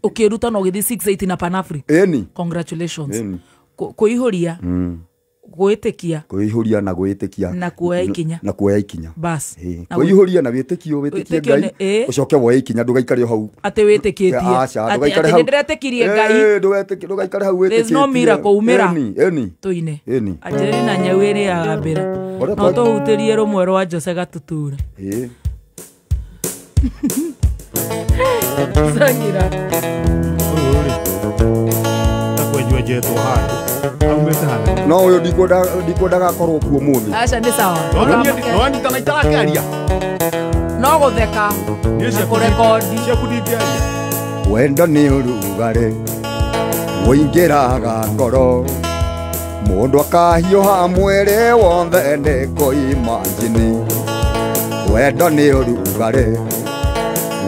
Ũkĩruta na ũgĩthiĩ 680 na Pan Africa. Ĩni. Congratulations. Kwĩihũria. Gwĩtĩkia. Kwĩihũria na gwĩtĩkia. Na kuoya ikinya. Na kuoya ikinya. Bas. Kwĩihũria na wĩtĩkio, wĩtĩkie Ngai. Ũcoke woe ikinya ndũgaikare o hau. Atĩ wĩtĩkĩtie. Aca, ndũgaikare hau. Atĩ nĩndĩretĩkirie Ngai. Ndũgaikare hau wĩtĩkĩtie. There's no miracle umĩra. Ĩni. Tũine. Ĩni. Anjĩrĩ na nyau ĩrĩaga mbĩra. No tũhutĩrie rũmwe rwa Jose Gatutura. Ĩĩ. Sangira. Ũyũ rĩ. Takwenjwenjetwo handũ. Aumĩte handũ. No ũyũ ndikwendaga akorwo kuo mũthĩ. Aca nĩ sawa. No anyita na itarakĩaria. No gũtheka. Na kũrekondi. Ciaku ndingĩaria. Wendo nĩ ũrugarĩ ũingĩraga ngoro. Mũndũ akahiũha mwĩrĩ wothe nĩ kũima njini. Wendo nĩ ũrugarĩ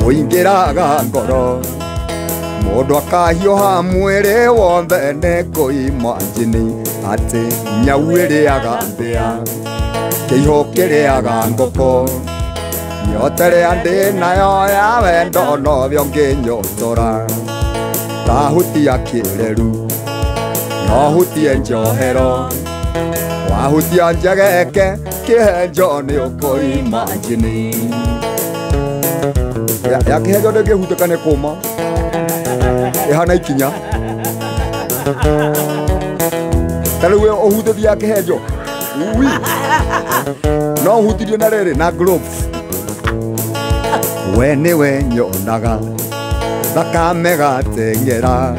ũingĩraga ngoro. Mũndũ akahiũha mwĩrĩ wothe nĩ kũima njini. Atĩ nyau ĩrĩaga mbĩa, kĩihũ kĩrĩaga ngũkũ. Nyota ĩrĩa ndĩ nayo ya wendo nowe ũngĩnyotora. Tahutia kĩreru no hutie njohero. Wahutia njegeke kĩhenjo nĩ ũkũima njini. Ya kĩhenjo ndĩngĩhutĩka nĩ kũma. Ĩhana ikinya. Ta rĩu ũhutĩtie ya kĩhenjo. Ui. No ũhutirie na rĩrĩ na gloves. We nĩwe nyonaga thakame gateng'era.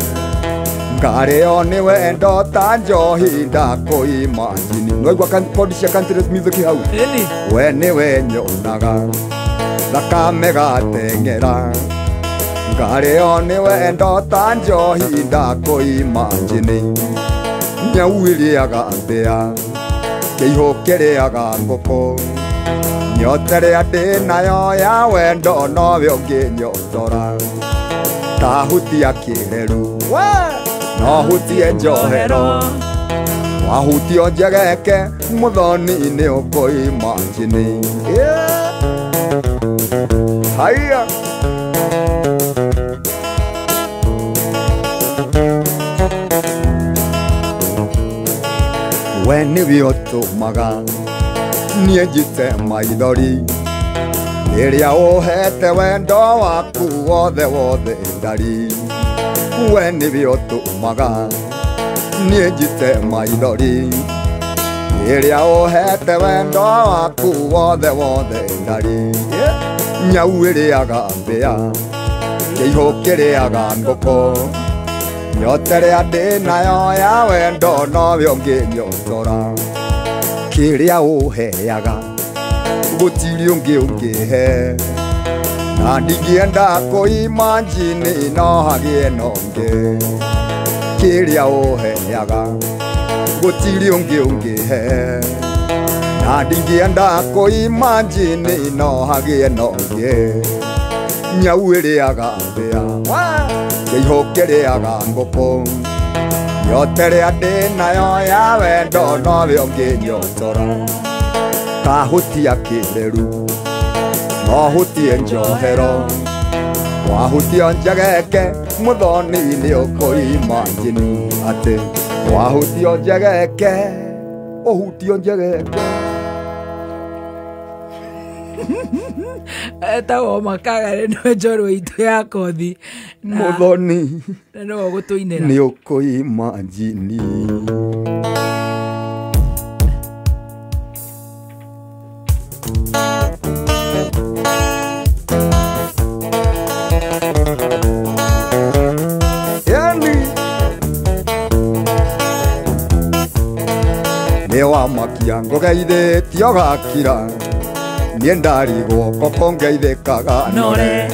Ngarĩo nĩ wendo ta njohi ndakũima njini. Nĩwaigua kodi cia country music hau? We nĩwe nyonaga thakame gateng'era. Ngarĩo nĩ wendo ta njohi ndakũima njini. Nyau ĩrĩaga mbĩa, kĩihũ kĩrĩaga ngũkũ. Nyota ĩrĩa ndĩ nayo ya wendo nowe ũngĩnyotora. Tahutia kĩreru no hutie njohero. Wahutio njegeke mũthoni nĩ ũkũima njini. Haiya. We nĩwe ũtũmaga niĩ njite maithori. Rĩrĩa ũhete wendo waku wothe wothe ndari. We nĩwe ũtũmaga niĩ njite maithori. Rĩrĩa ũhete wendo waku wothe wothe ndari. Nyau ĩrĩaga mbĩa, kĩihũ kĩrĩaga ngũkũ. Nyota ĩrĩa ndĩ nayo ya wendo nowe ũngĩnyotora. Kĩrĩa ũheaga gũtirĩ ũngĩ ũngĩhe. Na ndingĩenda kũima njini no hagĩe na ũngĩ. Kĩrĩa ũheaga gũtirĩ ũngĩ ũngĩhe. Na ndingĩenda kũima njini no hagĩe na ũngĩ. Nyau ĩrĩaga mbĩa, kĩihũ kĩrĩaga ngũkũ. Nyota ĩrĩa ndĩ nayo ya wendo nowe ũngĩnyotora. Tahutia kĩreru no hutie njohero. Wahutia njegeke mũthoni nĩ ũkũima njini. Atĩ wahutio njegeke, ũhutio njegeke. Etagwo Makagare nĩwe njorua itũ ya kothi. Muthoni na nĩwe ũgũtũinĩra. Nĩ ũkũimagine. Nĩ wamakia ngũgeithĩtio gakira niĩ ndarigwo koko ngeithĩkaga nore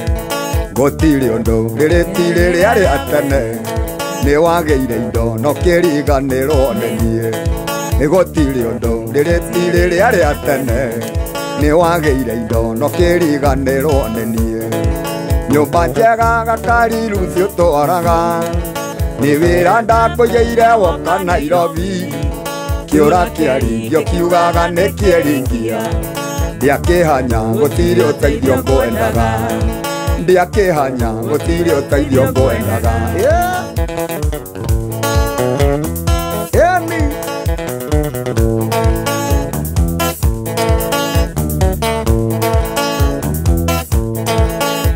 gũtirĩ ũndũ rĩrĩ ti rĩrĩa rĩa tene nĩ wagĩire indo no kĩriganĩrwo nĩ niĩ nĩ gũtirĩ ũndũ rĩrĩ ti rĩrĩa rĩa tene nĩ wagĩire indo no kĩriganĩrwo nĩ niĩ nyũmba njega gakari rũciũ twaraga nĩ wĩra ndakũigĩire woka Nairobi kĩũra kĩaringio kiugaga nĩ kĩeringia ndiakĩhanya gũtirĩ ũteithio ngwendaga ndiakĩhanya gũtirĩ ũteithio ngwendaga.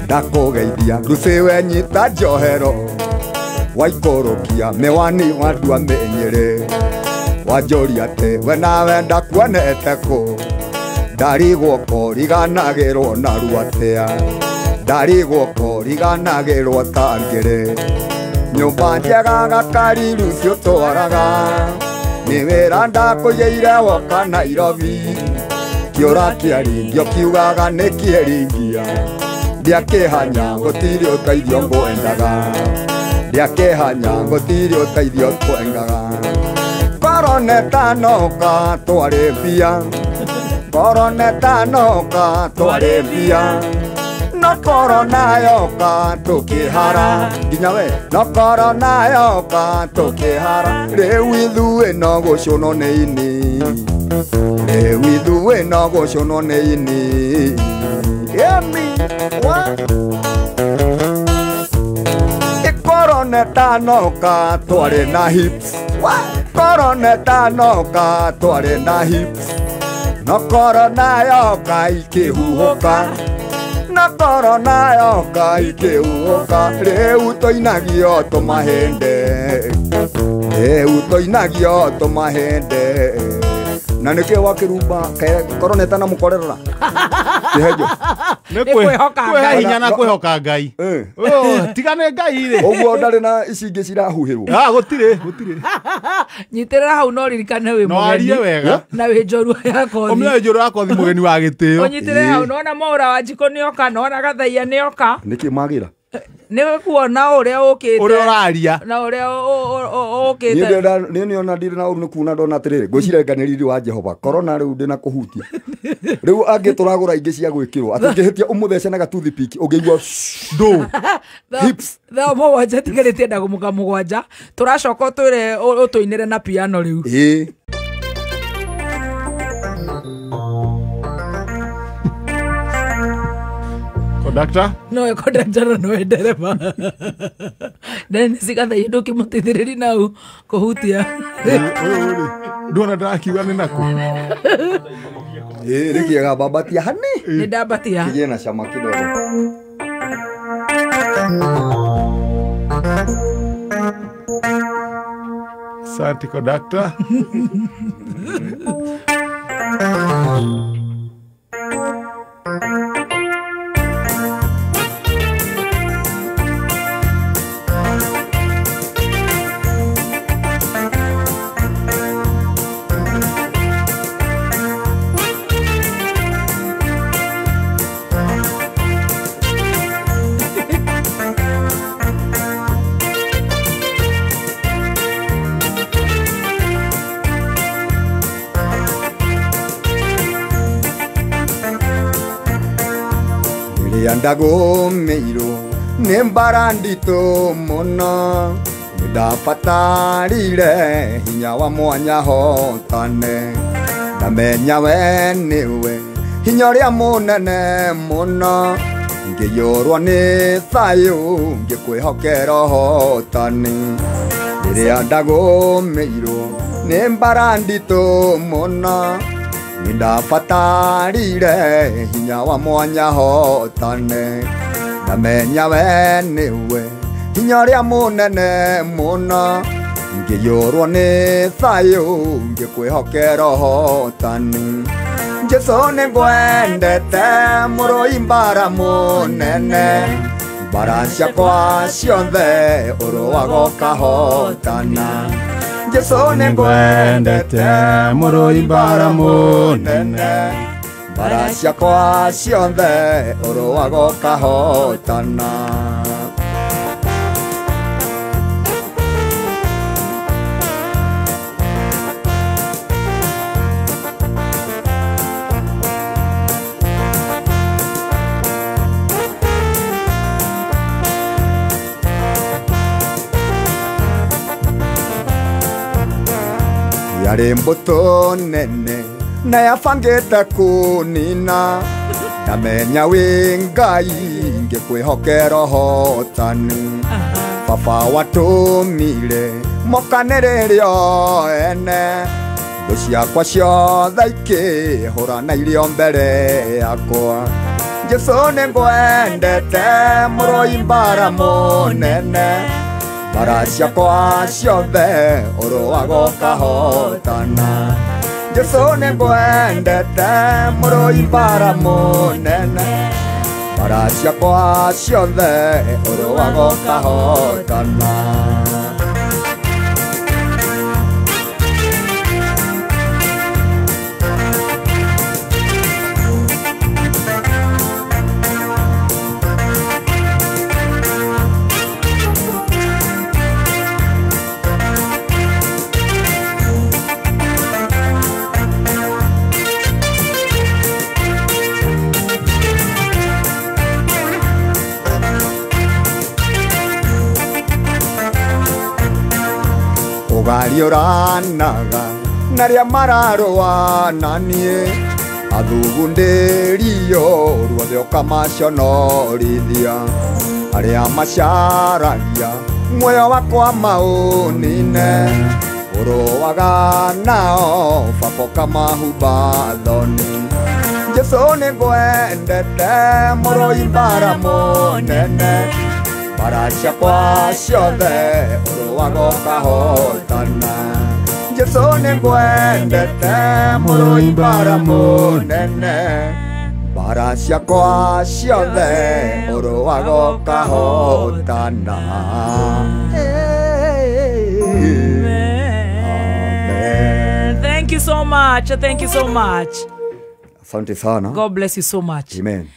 Ndakũgeithia Lucy wenyita njohero waikũrũkia mĩwani wandua mĩnyĩrĩ wanjũria atĩ we nawe ndakuonete kũ ndarigwo kũriganagĩrwo narua atĩa ndarigwo kũriganagĩrwo ta ngĩrĩ nyũmba njega gakari rũciũ twaraga nĩ wĩra ndakũigĩire woka Nairobi kĩũra kĩaringio kiugaga nĩ kĩeringia ndiakĩhanya gũtirĩ ũteithio ngwendaga ndiakĩhanya gũtirĩ ũteithio ngwendaga. Korona noka twarĩ mbia korona noka twarĩ mbia no korona yoka tũkĩhara nginya we no korona yoka tũkĩhara rĩu ithuĩ no gũcũnwo nĩ ini rĩu ithuĩ no gũcũnwo nĩ ini. Emi wa korona noka twarĩ na hips korona noka twarĩ na hips no korona yoka ikĩhuhũka no korona yoka ikĩhuhũka rĩu tũinagio tũmahĩndĩ rĩu tũinagio tũmahĩndĩ na nĩkĩo wakĩrumba korona ĩtanamũkorerera kĩhenjo nĩ kwĩhoka Ngai hinya na kwĩhoka Ngai. Tigane Ngai rĩ ũguo ndarĩ na ici ingĩ cirahuhĩrwo. Gũtirĩ gũtirĩ. Nyitĩrĩra hau no ririkane wĩ No arie mũgeni wega na wĩ njorua ya kothi. Ũmenya njorua ya kothi mũgeni wa gĩtĩo. Ũnyitĩrĩre hau nona Mwaũra wa Njikũ nĩoka nona Gathaia nĩoka. Nĩkĩ magĩra? Nĩ kuona ũrĩa ũkĩte ũrĩa ũraria na ũrĩa ũkĩte. Niĩ nĩona ndirĩ na ũru nĩ kuona ndona atĩrĩrĩ ngwĩciria nĩ riri wa Jehova korona rĩu ndĩna kũhutia rĩu angĩ tũragũra ingĩ cia gwĩkĩrwo atĩ ũngĩhĩtia ũmũthece na gatoothpick ũngĩigua ndũ hips. Thaa mũgwanja tigarĩtie ndagũmũka mũgwanja tũracoka ũtwĩre ũtũinĩre na piano rĩu. Ĩĩ. Conductor? No, conductor no ndereba. Dennis Gathaia ndũkĩmũteithĩrĩria nau kũhutia. Ndona ndakiuga nĩ nakũ. Ĩĩ rĩkĩega bambatia hani. Nĩ ndambatia. Kĩgĩe na cama kidogo. Asante conductor. Ndagũmĩirwo nĩ mbara nditũ mũno nĩndabatarire hinya wa mwanya hotane ndamenya we nĩwe hinya ũrĩa mũnene mũno ngĩiyũrwo nĩ thayũ ngĩkwĩhokera ũhotani rĩrĩa ndagũmĩirwo nĩ mbara nditũ mũno Nindabatarire hinya wa mwanya hotane ndamenya we nĩwe hinya ũrĩa mũnene mũno ngĩiyũrwo nĩ thayũ ngĩkwĩhokera ũhotani Jesũ nĩngwendete mũrũi mbara mũnene mbara ciakwa ciothe ũrũaga ũkahotana Jesũ nĩngwendete mũrũi mbara mũnene mbara ciakwa ciothe ũrũaga ũkahotana yarĩ mbũtũ nene na yabangĩte kũnina ndamenya wĩ Ngai ngĩkwĩhokera ũhotani baba watũmire mokanĩrĩre o ene thũ ciakwa ciothe ikĩhũra na irio mbere yakwa Jesũ nĩngwendete mũrũi mbara mũnene mbara ciakwa ciothe ũrũaga ũkahotana Jesũ nĩngwendete mũrũi mbara mũnene mbara ciakwa ciothe ũrũaga ũkahotana ũgariũranaga na arĩa mararũa na niĩ athugundĩrio ruothe ũkamaconorithia arĩa macaragia muoyo wakwa maũnine ũrũaga nao baba ũkamahumba thoni Jesũ nĩngwendete mũrũi mbara mũnene mbara ciakwa ciothe ũrũaga ũkahotana Jesũ nĩngwendete mũrũi mbara mũnene mbara ciakwa ciothe ũrũaga ũkahotana Amen. Thank you so much. Thank you so much. Asante sana. God bless you so much. Amen.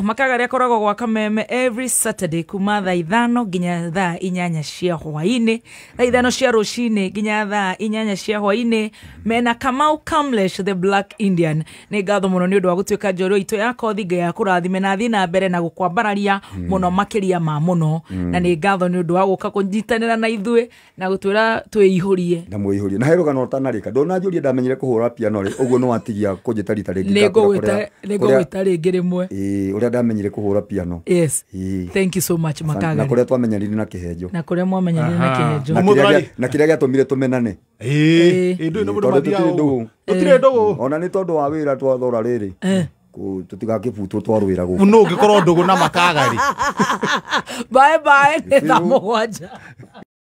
Makagari akoragwo gwa Kameme every Saturday kuma thaa 5 nginya thaa 8 cia hwaini, thaa 5 cia rucini nginya thaa 8 cia hwaini, mena Kamau Kamlesh the Black Indian. Nĩ ngatho mũno nĩ ũndũ wa gũtuĩka njorua itũ ya kothi, Ngai akũrathime na athiĩ na mbere na gũkwambararia mũno makĩria ma mũno. Na nĩ ngatho nĩ ũndũ wa gũka kũnyitanĩra na ithuĩ na gũtwĩra twĩihũrie. Na mwĩihũrie. Na he rũgano ũtanarĩka, ndũnanjũria ndamenyire kũhũra piano rĩ, ũguo nĩ watigia kũnjĩta rita rĩngĩ. Nĩngũgwĩta rĩngĩ rĩmwe. Ũrĩa ndamenyire kũhũra piano. Yes. Thank you so much, Makagari. Na kũrĩa twamenyanire na kĩhenjo. Na kũrĩa mwamenyanire na kĩhenjo. Na kĩrĩa gĩatũmire tũmenane. Tũtirĩ ndũgũ. Ona nĩ tondũ wa wĩra twathora rĩrĩ. Tũtigakĩbutwo twarwĩra gũkũ. Nũ ũngĩkorwo ndũgũ na Makagari. Bye bye. Nĩ thaa 7.